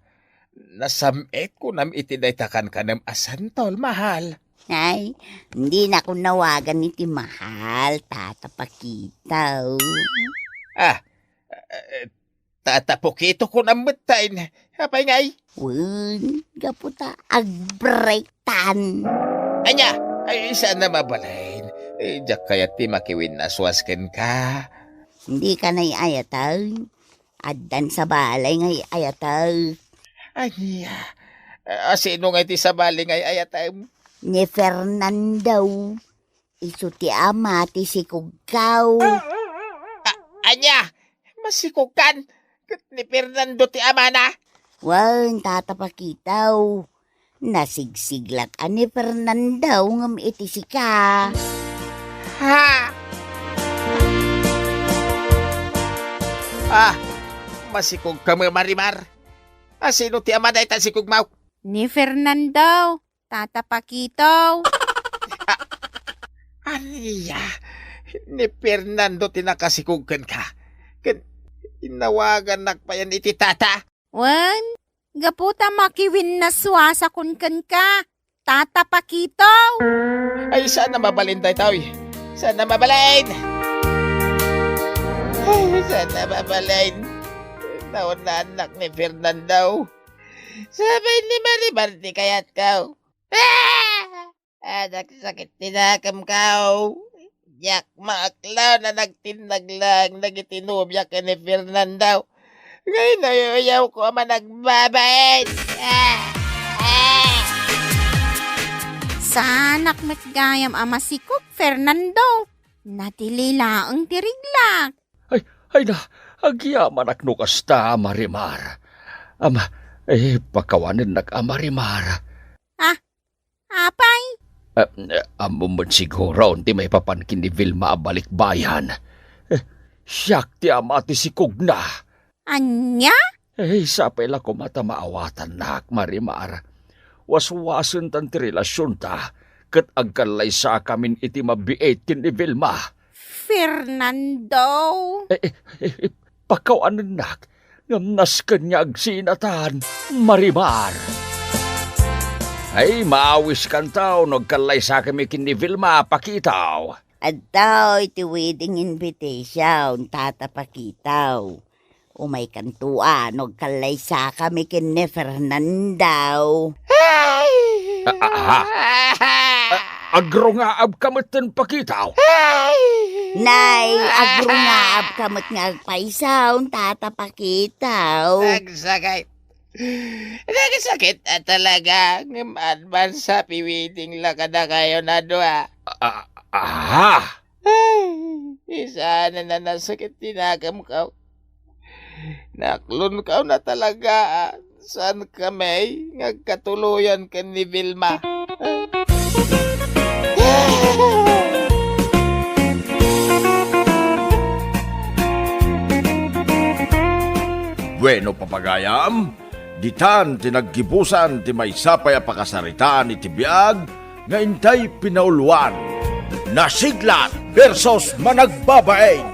Nasam-it kunam iti dayta kankanem a santol, mahal? Ay, dinakon nawagan iti mahal, Tata Pakito. Ah, eh, Tata Pakito kunam metten. Apay ngay? Wen, gapu ta agbreaktan. Ania? Ay, saan a mabalin? Eh, diak kayat ti makiwinnaswas kenka. Dika nay-ayatay. Addan sabali nga ay-ayatek. Ania? A, sino nga iti sabali nga ay-ayatem? Ni Fernando. Isu ti ama ti sikogko. A-, ania? Masikogkan? Ket ni Fernando ti amana? Wen, Tata Pakito. Nasigsiglat a ni Fernando ngem iti sika. Ha? Ah, masikogka met, Marimar. A, sino ti ama dayta sikogmo? Ni Fernando, Tata Pakito. Ania? Ni Fernando ti nakasikog kenka? Ken inawagannak payen iti tata? Wen, gapu ta makiwinnaswasakon kenka, Tata Pakito. Ay, saan a mabalin daytoy. Saan a mabalin. Ay, saan a mabalin. Naunannak ni Fernando. Sabay ni Marimar ti kayatko. Ah! Anak, sakit ti nakemko. Diak maaklon a nagtinnag laeng dagiti nobiak ken ni Fernando. Nga inuyuyawko a managbabain. Ah! Ah! Saanak met gayam a masikog, Fernando. Natili laeng ti reglak. Ay, ay na, agyamanak no kasta, Marimar. Ama, eh, pakawanennak a Marimar. Ah, Apay? Eh, eh, ammom met siguro ti maipapan ken ni Vilma a balikbayan. Eh, siak ti ama ti sikogna. Ania? Eh, sapay la koma ta maawatannak, Marimar. Waswasentan ti relasionta, ket agkallaysakamin iti mabiit ken ni Vilma. Fernando. Eh, eh, eh, eh, pakawanennak, ngem nasken nga agsinatan, Marimar. Ay, maawiskanto no agkallaysakami ken ni Vilma, Pakito. Adtoy ti wedding invitation, Tata Pakito. Umaykanto a no agkallaysakami ken ni Fernando. Ay! Ah, ah, ah. Ah, Agrungaabka metten, Pakitaw. Ay! Nay, agrungaabka met nga agpaysaw, Tata Pakitaw. Agsakit. Nagsakit a talaga, ngem advance happy wedding la kadakayon a dua. Ah, ah. Ay, saan a nasakit ti nakemko. Naklonko na talaga, a. Saan kami nga agkatuloyan ken ni Vilma? Bueno, papagayam, ditan ti naggibusan ti maysa pay a pakasaritaan iti biag nga intay pinauloan. Nasiglat versus Managbabain.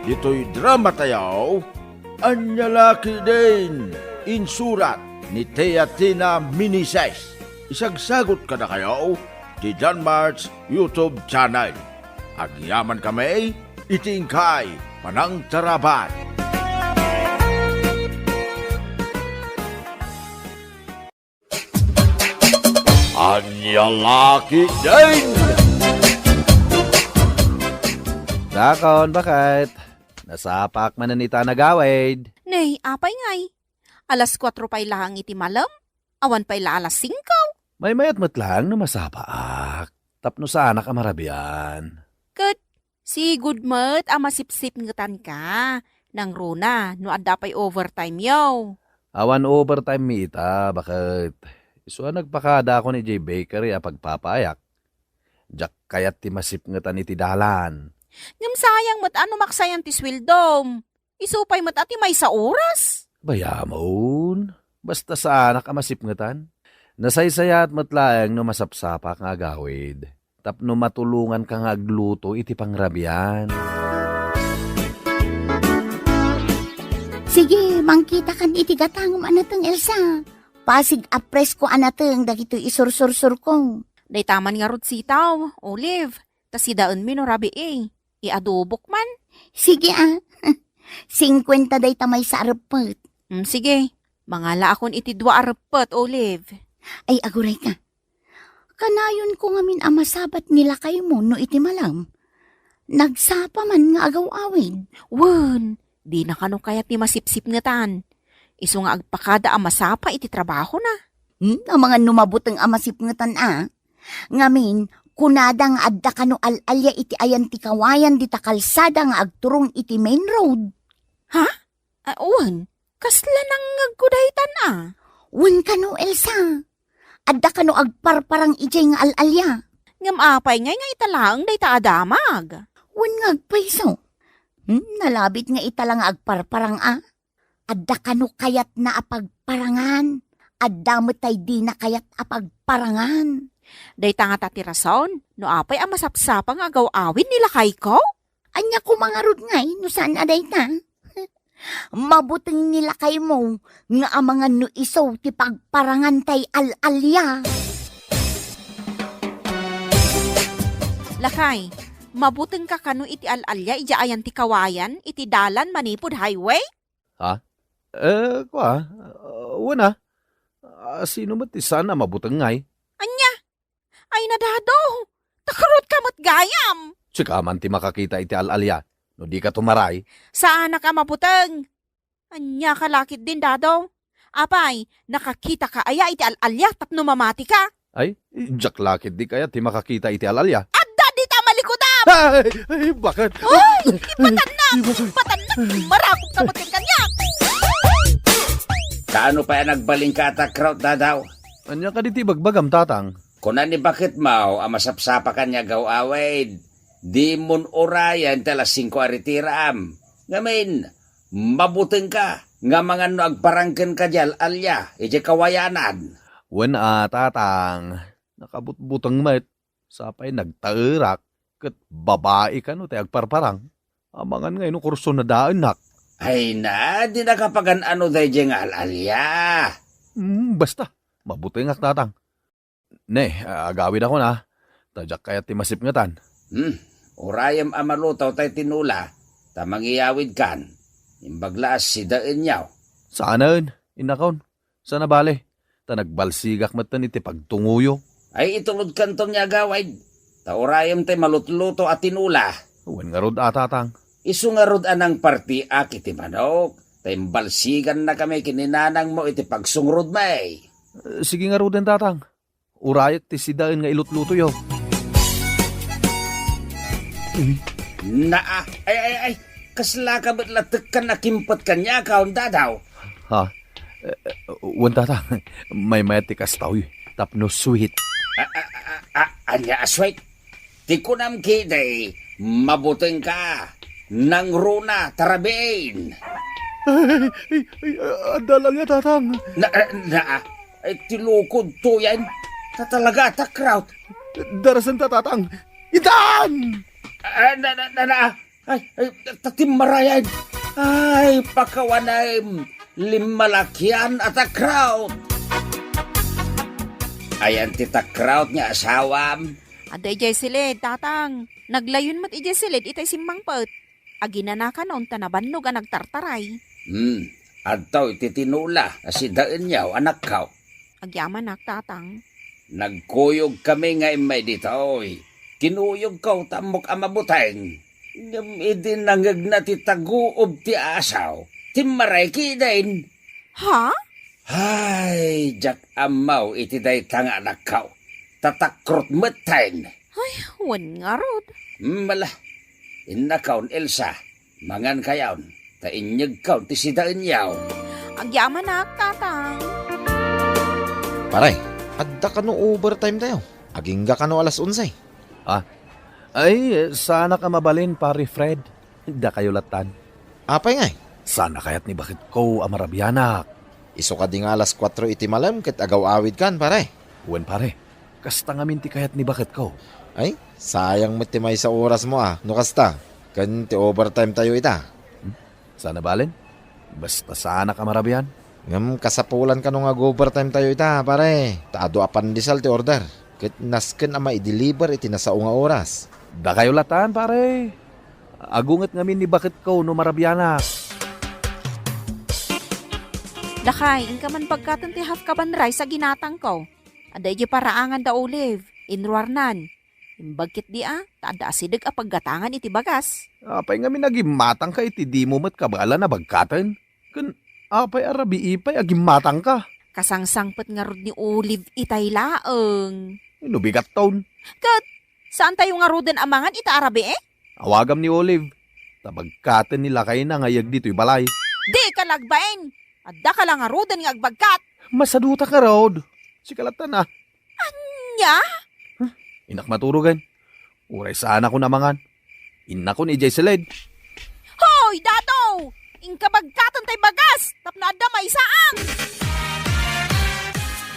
Ditoy drama tayo, Ania La Ketdin, insurat ni Tia Tina Meneses. Isagsagut kadakayo ti Danmart's YouTube channel. Agyaman kami iti inkay panangtarabay. Ania La Ketdin! Dakon, baket. Nasapaak manen ita a nagawid. Nay, apay ngay? Alas kuatro pay laeng iti malem? Awan pay la alas singko? Maymayat met laeng no masapaak, tapno saanak a marabian. Ket sigud met a masipsipngetanka, nangruna no adda pay overtime yo. Awan overtime mi ita, baket. Isu a nagpakadaakon idiay bakery a pagpapaayak. Diak kayat ti masipngetan iti dalan. Ngem sayang met a no maksayan ti sueldom. Isu pay met a ti maysa oras. Bayamon, basta saanak a masipngetan. Nasaysayaat met laeng no masapsapaak nga agawid tapno matulonganka nga agluto iti pangrabian. Sige, mangkitakan iti gatangem a nateng, Elsa. Pasig a presko a nateng dagitoy isursursurko. Dayta man ngarud sitaw, Olive, ta sidaenmi no rabii. Iadobok man. Sige, a. Singkuenta dayta maysa a reppet. Mm, sige. Mangalaakon iti dua a reppet, Olive. Ay, agurayka. Kanayonko ngamin a masabat ni lakaymo no iti malem. Nagsapa man nga agaw-awid. Wen, dina kano kayat ti masipsipngetan. Isu nga agpakada a masapa iti trabahona. Hmm, amangan no mabuteng a masipngetan a. Ngamin, kunada nga adda kano al-alia iti ayan ti kawayan dita kalsada nga agturong iti main road. Ha? Ah, wen, kasla nangngegko daytan a. Wen kano, Elsa. Adda kano agparparang idiay nga al-alia. Ngem apay ngay nga ita laeng dayta a damag? Wen nga agpayso. Hmm, nalabit nga ita la nga agparparang a. Adda kano kayatna a pagparangan? Adda met tay dina kayat a pagparangan. Dayta ngata ti rason no apay a masapsapa nga agaw-awid ni lakayko? Ania koma ngarud ngay no saan a dayta? Mabuteng ni lakaymo nga amangan no isu ti pagparangan tay al-alia. Lakay, mabutengka kano iti al-alia idiay ayan ti kawayan iti dalan manipud highway? Ha? Eh, kua, uh, wen a. Ah, sino met ti saan a mabuteng ngay? Ania? Ay na, Dado! Takrutka met gayam! Sika man ti makakita iti al-alia, no dika tumaray. Saanak a mabuteng. Ania ka la ketdin, Dado? Apay, nakakitaka aya iti al-alia tapno mamatika? Ay, diak la ketdi kayat ti makakita iti al-alia. Adda dita malikutam! Ay, ay, baket. Ay, ipatanna! Ipatanna! Marakop ka met ken kaniak! Kaano pay a nagbalinka a takraw, Dadaw? Ania kadi ti ibagbagam, Tatang? Kuna ni baketmo a masapsapakan nga agaw-awid, dimon urayen ti alas singko a ritiraam. Ngamin, mabutengka nga amangan no agparang kenka diay al-alia idiay kawayanan. Wen a, Tatang, nakabutbuteng met. Sapay nagtaerak ket babai kano ti agparparang. Amangan ngay no kursunadaennak. Ay na, dinaka pagan-ano daydiay nga al-alia. Hmm, basta, mabutengak, Tatang. Ne, agawidakon a, ta diak kayat ti masipngetan. Hmm, urayem a maluto tay tinola, ta mangiyawidkan. Imbag la a sidaenyo. Saanen, innakon. Saan a bale, ta nagbalsigak metten iti pagtungoyo. Ay, itulodkanton nga agawid. Ta urayem tay malutluto a tinula. Wen ngarud a, Tatang. Isu ngarud a nangpartiak iti manok, ta imbalsigannakami ken ni nanangmo iti pagsungrod, may. Eh, sige ngaruden, Tatang. Urayek ti sidaen nga ilutlutoyo. Naa, ay, ay, ay, kasla ka met la tekkan a kimpet kaniak, Dadaw? Ha? Eh, eh, wen, Tatang, maymayat ti kastoy, tapno sweet. A, a, a, a, ania a sweet? Ti kunam ketdi, mabutengka, nangruna, tarabin. Ay, ay, ay, adda al-alia, Tatang. Na, na, ay, ti lukodto yan. Ta talaga, takraw. Darasenta, Tatang. Itan! Ah, na, na, na, na. Ay, ay, ta timmarayan. Ay, pakawanem. Limmalakian a takraw. Ayan ti takraw nga asawam. Adda idiay silid, Tatang. Naglayon met idiay silid itay simmangpet. Aginanakanon ta nabannog a nagtartaray. Hmm, adtoy ti tinula a sidaenyo, anakko. Agyamanak, Tatang. Nagkuyogkami nga immay ditoy. Kinuyogko ta ammok a mabuteng. Ngem idi nangegna ti taguob ti asaw, timmaray ketdin. Ha? Hay, diak ammo iti dayta nga anakko. Tatakrot metten. Ay, wen ngarud. Mala, innakon, Elsa, mangankayon, ta inyegkon ti sidaenyo. Agyamanak, Tatang. Pare, adda kano overtime tayo? Agingga kano alas onse? Ah, ay, saanak a mabalin, Pare Fred. Dakayo lattan. Apay ngay? Saan a kayat ni baketko a marabianak? Isu kadi nga alas kuatro iti malem ket agaw-awidkan, pare. Wen, pare. Kasta ngamin ti kayat ni baketko. Ay, sayang met ti maysa orasmo a, no kasta. Ken ti overtime tayo ita. Hmm? Saan a balen? Basta saanak a marabian. Ngem kasapulan kano nga ag-overtime tayo ita, pare. Ta adu a pandesal ti order. Ket nasken a maideliver iti nasao nga oras. Dakayo lattan, pare. Agunget ngamin ni baketko no marabianak. Lakay, inka man bagkaten ti half kaban rice a ginatangko. Adda idiay paraangan da Olive, inruarnan. Imbag ketdi a, ta adda asideg a paggatangan iti bagas. Apay ngamin a gimmatangka iti dimo met kabaelan a bagkaten? Ken apay a rabii pay a gimmatangka? Kasangsangpet ngarud ni Olive itay laeng. No bigatton. Ket saantayo ngaruden a mangan ita a rabii? Awagam ni Olive. Ta bagkaten ni lakayna nga iyeg ditoy balay. Dika lagbain! Addaka la ngaruden nga agbagkat! Masadutak ngarud. Sika lattan a. Ania? Huh? Innak maturogen. Uray saanakon a mangan. Innakon idiay silid. Hoy, Dado! Inka bagkaten tay bagas tapno adda maisaang!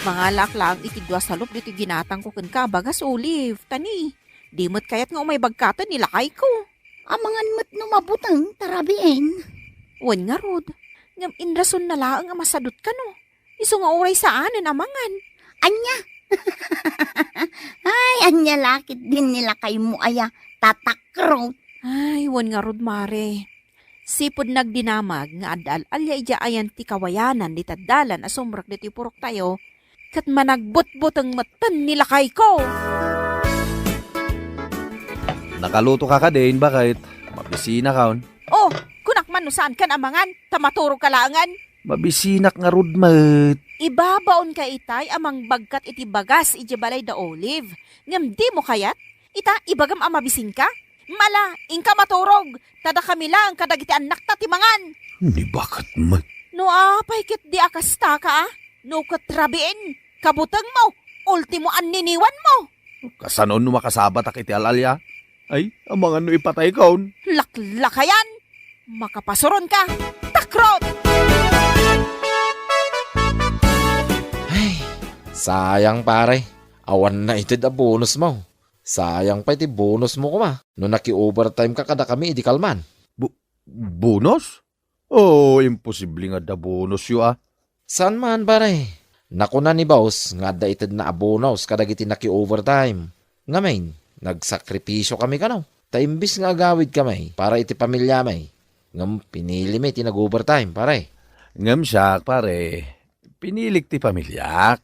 Mangalaak laeng iti dua salup ditoy ginatangko kenka a bagas, Olive. Ta ni, di met kayat nga umay bagkaten ni lakayko. Amangan met no mabuteng, ta rabiin. Wen ngarud, ngem inrasonna laeng a masadut kano. Isu nga uray saanen a mangan. Ania? Ay, ania la ketdin ni lakaymo aya, tatakrot. Ay, wen ngarud, Mare. Sipud nagdinamag nga adda al-alia idiay ayan ti kawayanan dita dalan a sumrek ditoy puroktayo, ket managbutbuteng metten ni lakayko. Nakalutoka kadin, baket? Mabisinakon. Oh, kunak man no saankan a mangan, ta maturogka laengen. Mabisinak ngarud met. Ibabaonka itay a mangbagkat iti bagas idiay balay da Olive. Ngem dimo kayat? Ita, ibagam a mabisinka? Mala, inka maturog, ta dakami laeng kadagiti annakta ti mangan. Ni baket met. No apay ketdi a kastaka, a? No ket rabiin, kabutengmo, ultimo anniniwanmo. Kasano no makasabatak iti al-alia? Ay, amangan no ipataykon. Laklakayan! Makapasuronka! Takrot! Ay, sayang, pare. Awan naited a bonusmo. Sayang pay ti bonusmo koma no naki-overtimeka kadakami idi kalman. Bu-, bonus? Oh, imposible nga adda bonusyo, a. Saan man, pare. Nakuna ni boss nga adda itedna a bonus kadagiti naki-overtime. Ngamin, nagsakripisyo kami kano. Ta imbis nga agawid kami para iti pamilya mi, ngem pinili mi ti nag-overtime, pare. Ngem siak, pare, pinilik ti pamilyak.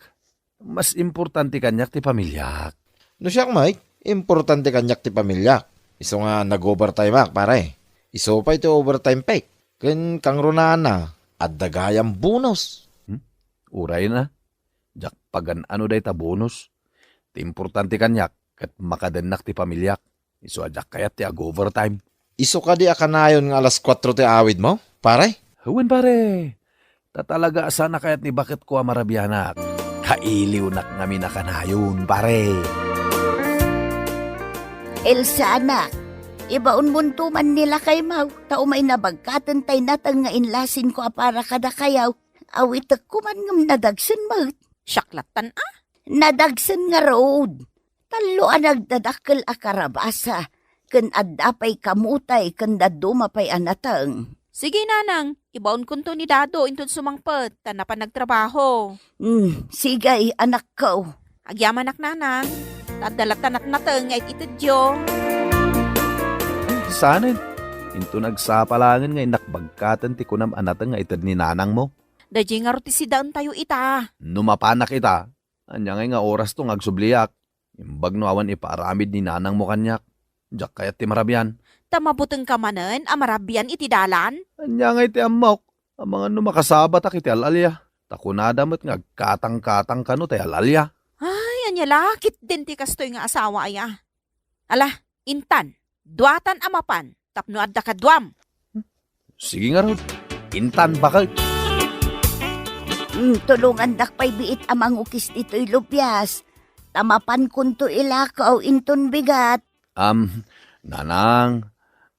Mas importante kaniak ti pamilyak. No siak, Mike, Importante kaniak ti pamiliak. Isu nga nag-overtime ak, pare. Isu pay ti overtime pay. Ken kangrunaanna, adda gayam bonus. Hmm? Uray na. Diak pagan-ano dayta bonus. Ti importante kaniak, ket makadennak ti pamiliak. Isu a diak kayat ti ag-overtime. Isu kadi a kanayon nga alas kuatro ti awidmo, pare? Wen, pare. Ta talaga a saan a kayat ni baketko a marabianak. Kailiwnak ngamin a kanayon, pare. Elsa, anak, ibaonmonto man ni lakaymaw, ta umay nabagkaten tay nateng nga inlasinko a para kadakayaw. Awitekko man ngem nadagsen met. Siak lattan a? Nadagsen ngarud. Tallo a nagdadakkel a karabasa, ken adda pay kamutay ken dadduma pay a nateng. Sige, nanang, ibaonkonto ni Dado inton sumangpet, ta napan nagtrabaho. Hmm, sige, anakko. Agyamanak, nanang, ta adda latta natnateng nga it-itedyo. Saanen, inton agsapa laengen nga innak bagkaten ti kunam a nateng nga ited ni nanangmo. Daydiay ngarud ti sidaentayo ita. No mapanak ita, ania ngay nga orasto nga agsubliak? Imbag no awan ipaaramid ni nanangmo kaniak. Diak kayat ti marabian. Ta mabutengka manen a marabian iti dalan? Ania ngay ti ammok? Amangan no makasabatak iti al-alia. Ta kunada met nga agkatangkatang kano tay al-alia. Ay, ania la ketdin ti kastoy nga asawa aya? Ala, intan, duatan a mapan tapno adda kaduam. Sige ngarud, intan baket. Hmm, tulongandak pay biit a mangukis ditoy lubias, ta mapankonto ilakaw inton bigat. Am, nanang,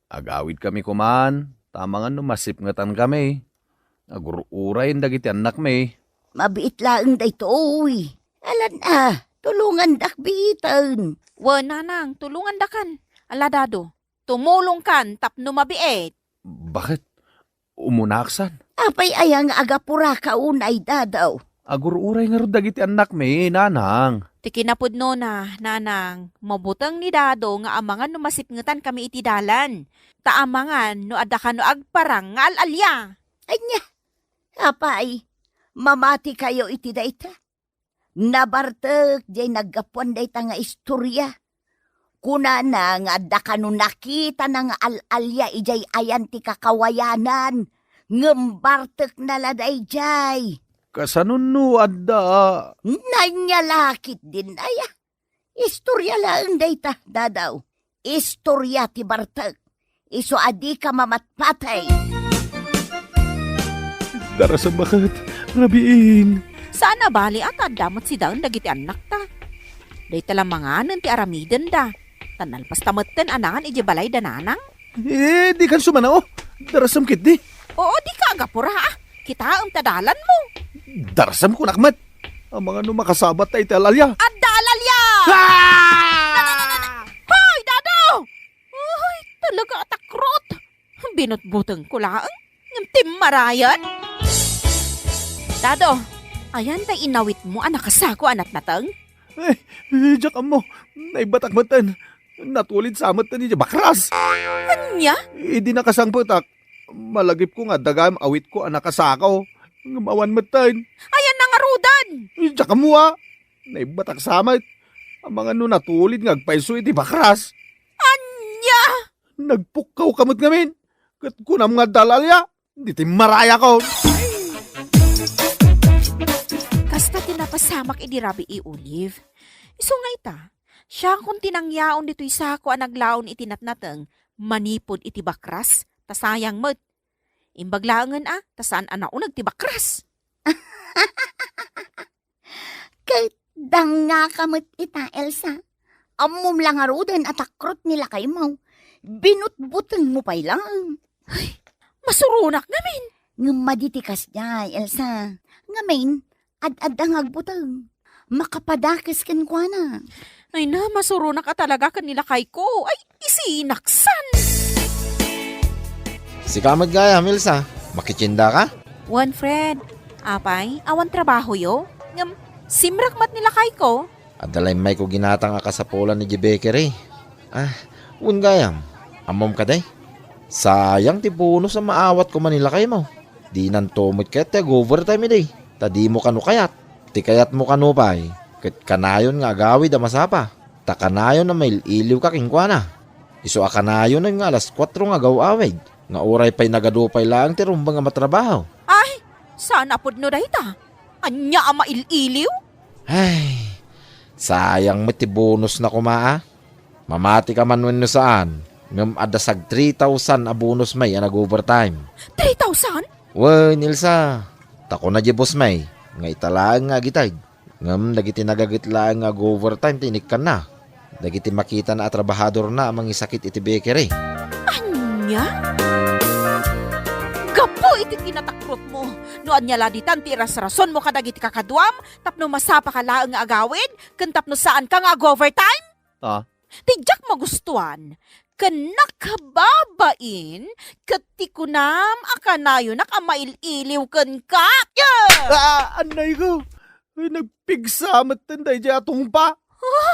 agawidkami koman, ta amangan no masipngetankami. Agur-urayen dagiti annakmi. Mabiit laeng daytoy. Alan a, tulongandak biiten. Wen, nanang, tulongandakan. Ala, Dado, tumulongkan tapno mabiit. Baket? Umunaaksan? Apay aya nga agapuraka unay, Dado? Agur-uray ngarud dagiti annakmi, nanang. Ti kinapudnona, nanang, mabuteng ni Dado nga amangan no masipngetankami iti dalan. Ta amangan no adda kano agparang nga al-alia. Ania? Apay, mamatikayo iti dayta? Nabartek diay naggapuan dayta nga istoria. Kunana nga adda kano nakitana nga al-alia idiay ayan ti kakawayanan, ngem bartekna la daydiay. Kasano no adda? Ania la ketdin aya? Istoria laeng dayta, Dadaw. Istoria ti bartek. Isu a dika mamatpatay. Darasem baket, rabiin. Saan a bali a ta adda met sidaen dagiti annakta. Dayta la manganen ti aramidenda. Ta nalpasta metten a nangan idiay balay da nanang. Eh, dikan sumano. Darasem ketdi. Oo, dika agapura, a. Kitaem ta dalanmo. Darasem kunak met. Amangan no makasabatta iti al-alia. Adda al-alia! Ah! Na, na, na, na, na. Hoy, Dado! Ay, talaga a takrot! Binutbutengko laeng, ngem timmarayan. Dado, ayan tay inawitmo a nakasako a natnateng? Eh, eh, diak ammo, naibbatak metten. Natulid sa metten idiay bakras. Ania? Idi nakasangpetak, malagipko nga adda gayam awitko a nakasako. Ngem awan metten. Ayan na ngaruden? Eh, diak ammo a. Naibbatak sa met. Amangan no natulid nga agpayso iti bakras. Ania? Nagpukkawka met ngamin. Ket kunam nga adda al-alia. Di timmarayakon. Kasta ti napasamak idi rabii, Olive. Isu nga ita, siakon ti nangyaon ditoy sako a naglaon iti natnateng manipud iti bakras, ta sayang met. Imbag laengen a, ta saan a nauneg ti bakras. Ket dangngaka met ita, Elsa. Ammom la ngaruden a takrot ni lakaymo. Binutbutengmo pay laeng. Ay, masuronak ngamin. Ngem madi ti kasdiay, Elsa. Ngamin, ad-adda nga agbuteng. Makapadakes kenkuana. Ay na, masuronak a talaga ken ni lakayko. Ay, isinaksan! Sika met gayam, Elsa. Makitiendaka? Wen, Fred. Apay, awan trabahoyo? Ngem, simrek met ni lakayko. Adda la immayko ginatang a kasapulan idiay bakery. Ah, wen gayam, ammom kadi? Sayang ti bonus a maawatko man ni lakaymo. Dinanto met kayat ti ag-overtime idi, ta dimo kano kayat. Ti kayatmo kano pay, ket kanayon nga agawid a masapa. Ta kanayon a mail-iliwka kenkuana. Isu a kanayon nga alas kuatro nga agaw-awid, nga uray pay nagadu pay laeng ti rumbeng a matrabaho. Ay, saan a pudno dayta. Ania a mail-iliw? Ay, sayang met ti bonus na koma a. Mamati ka man wenno saan, ngem adda sag three thousand a bonus may a nag-overtime. Three thousand? Wen, Elsa, ta kuna di boss may, nga ita laeng nga agiteg. Ngem dagiti nagaget laeng nga ag-overtime ti inikkanna. Dagiti makitana a trabahadorna a mangisakit iti bakery. Ania? Gapu iti kinatakrotmo, no ania la ditan ti irasrasonmo kadagiti kakaduam tapno masapaka laeng nga agawid ken tapno saanka nga ag-overtime? Ta? Ti diak magustuan, ken nakababain ket ti kunam a kanayonak a mail-iliw kenka. Ah, annay ko. Ay, nagpigsa met ten daydiay a tungpa. Ha?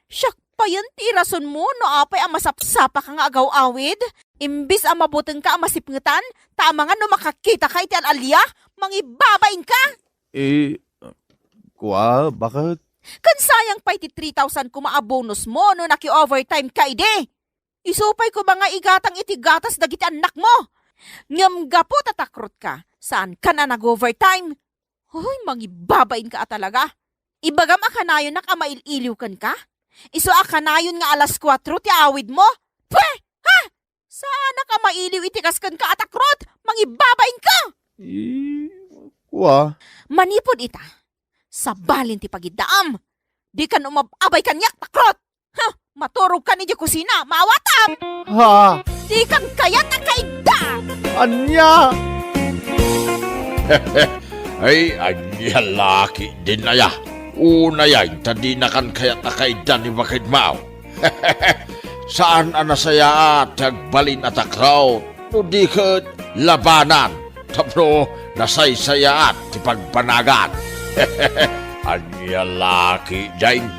Siak payen ti irasonmo no apay a masapsapaka nga agaw-awid? Imbes a mabutengka a masipngetan, ta amangan no makakitaka iti al-alia, mangibabainka. Eh, kua, bakit? Ken sayang pay ti three thousand koma a bonusmo no naki-overtimeka idi. Isu pay koma nga igatang iti gatas dagiti annakmo. Ngem gapu ta takrotka, saankan a nag-overtime. Hoy, mangibabainka a talaga. Ibagam a kanayonak a mail-iliw kenka? Isu a kanayon nga alas kuatro ti awidmo? Pwe! Ha? Saanak a mailiw iti kas kenka a takrot? Mangibabainka! Eh, kua. Manipud ita, sabalen ti pagiddaam. Dikan umab-abay kaniak, takrot! Ha? Maturogkan idiay kusina, maawatam! Ha? Dikan kayat a kaidda! Ania? Ay, ania la ketdin aya? Unay, ta dinakan kayat a kaidda ni baket Mao. Saan a nasayaat ti agbalin a takrot, no di ket labanan, tapno nasaysayaat ti pagbanagan. Ania la ketdin?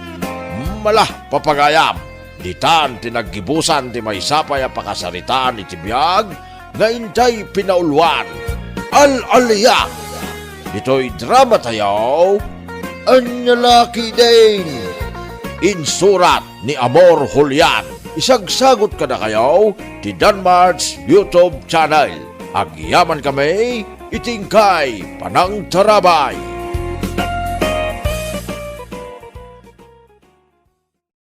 Mala, papagayam, ditan ti naggibusan ti maysa pay a pakasaritaan iti biag nga intay pinauluan. Al-alia! Ditoy dramatayo, Ania la ketdin? Insurat ni Amor Julian. Isagsagut kadakayo ti Danmart's YouTube channel. Agyamankami iti inkay panangtarabay.